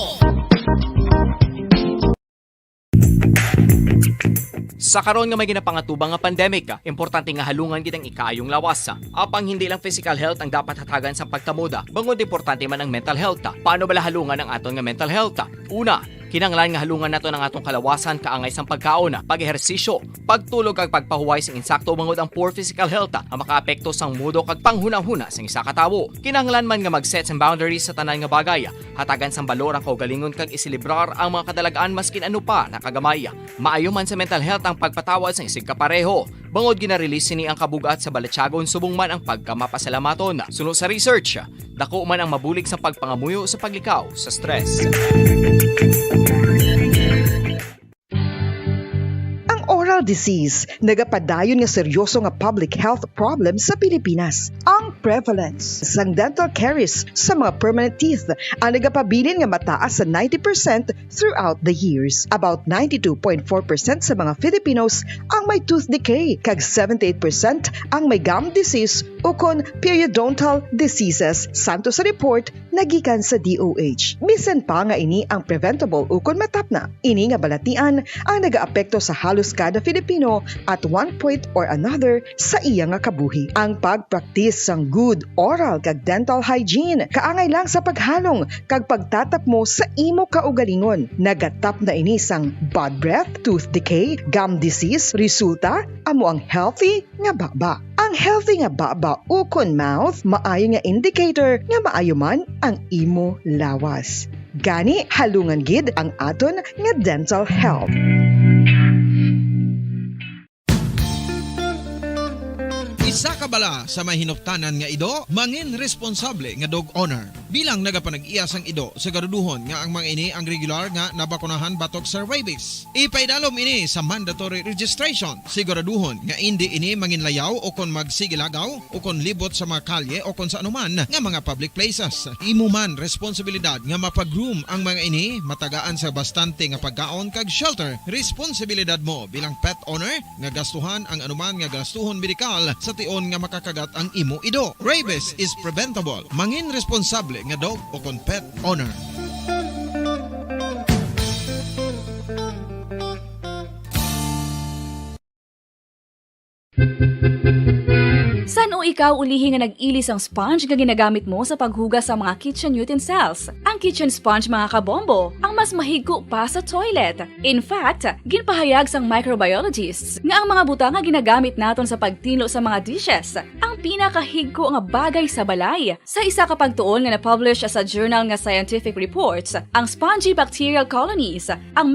Sa karon nga may ginapangatubang nga pandemic, importante nga halungan gid ang ikaayong lawas. Apang hindi lang physical health ang dapat hatagan sang pagkamoda, bangod importante man ang mental health. Paano bala halungan ang aton nga mental health? Una, kinahanglan nga halungan naton ang aton kalawasan kaangay sang pagkaon, pag-ehersisyo, pagtulog kag pagpahuway sing insakto, bangod ang poor physical health ang makaapekto sang modo kag panghunahuna sang isa ka tawo. Kinahanglan man nga mag-set sang boundaries sa tanan nga bagay. Hatagan sang balor ang kaugalingon kag iselebrar ang mga kadalag-an maskin ano pa na kagamay. Maayo man sa mental health ang pagpatawad sang isigkapareho, bangod gina-release sini ang kabug-at sa balatyagon subong man ang pagkamapasalamaton. Suno sa research, dako man ang mabulig sang pagpangamuyo sa paglikaw sa stress. Ang oral disease nagapadayon nga seryoso nga public health problem sa Pilipinas. Ang prevalence sang dental caries sa mga permanent teeth ang nagapabilin nga mataas sa ninety percent throughout the years. About ninety-two point four percent sa mga Filipinos ang may tooth decay, kag seventy-eight percent ang may gum disease ukon periodontal diseases, santo sa report nagikan sa D O H. Bisan pa nga ini ang preventable ukon matapna, ini nga balatian ang nagaapekto sa halos kada Filipino at one point or another sa iya nga kabuhi. Ang pagpraktis sang good oral kag dental hygiene kaangay lang sa paghalong kag pagtatapmo sa imo kaugalingon. Nagatapna ini sang bad breath, tooth decay, gum disease, resulta amo ang healthy nga baba. Ang healthy nga baba ukon mouth maayo nga indicator nga maayo man ang imo lawas. Gani, halungan gid ang aton nga dental health. Sa kabala sa may hinuktanan nga ido, mangin responsable nga dog owner. Bilang nagapanag-iya sang ido, siguraduhon nga ang mga ini ang regular nga nabakunahan batok sa rabies. Ipaidalom ini sa mandatory registration. Siguraduhon nga indi ini manginlayaw o kon magsigilagaw o kon libot sa mga kalye o kon sa anuman nga mga public places. Imo man responsibilidad nga mapag-groom ang mga ini, matagaan sa bastante nga pagkaon kag shelter. Responsibilidad mo bilang pet owner nga gastuhan ang anuman nga gastuhon medikal sa tion nga makakagat ang imo ido. Rabies is preventable. Mangin responsable nga dog o kon pet owner. San-o ikaw ulihi nga nag-ili sang sponge nga ginagamit mo sa paghugas sa mga kitchen utensils? Ang kitchen sponge, mga kabombo, ang mas mahigko pa sa toilet. In fact, ginpahayag sang microbiologists nga ang mga butang nga ginagamit naton sa pagtinlo sa mga dishes ang pinakahigko nga bagay sa balay. Sa isa ka pagtuon nga na-publish sa journal nga Scientific Reports, ang spongy bacterial colonies ang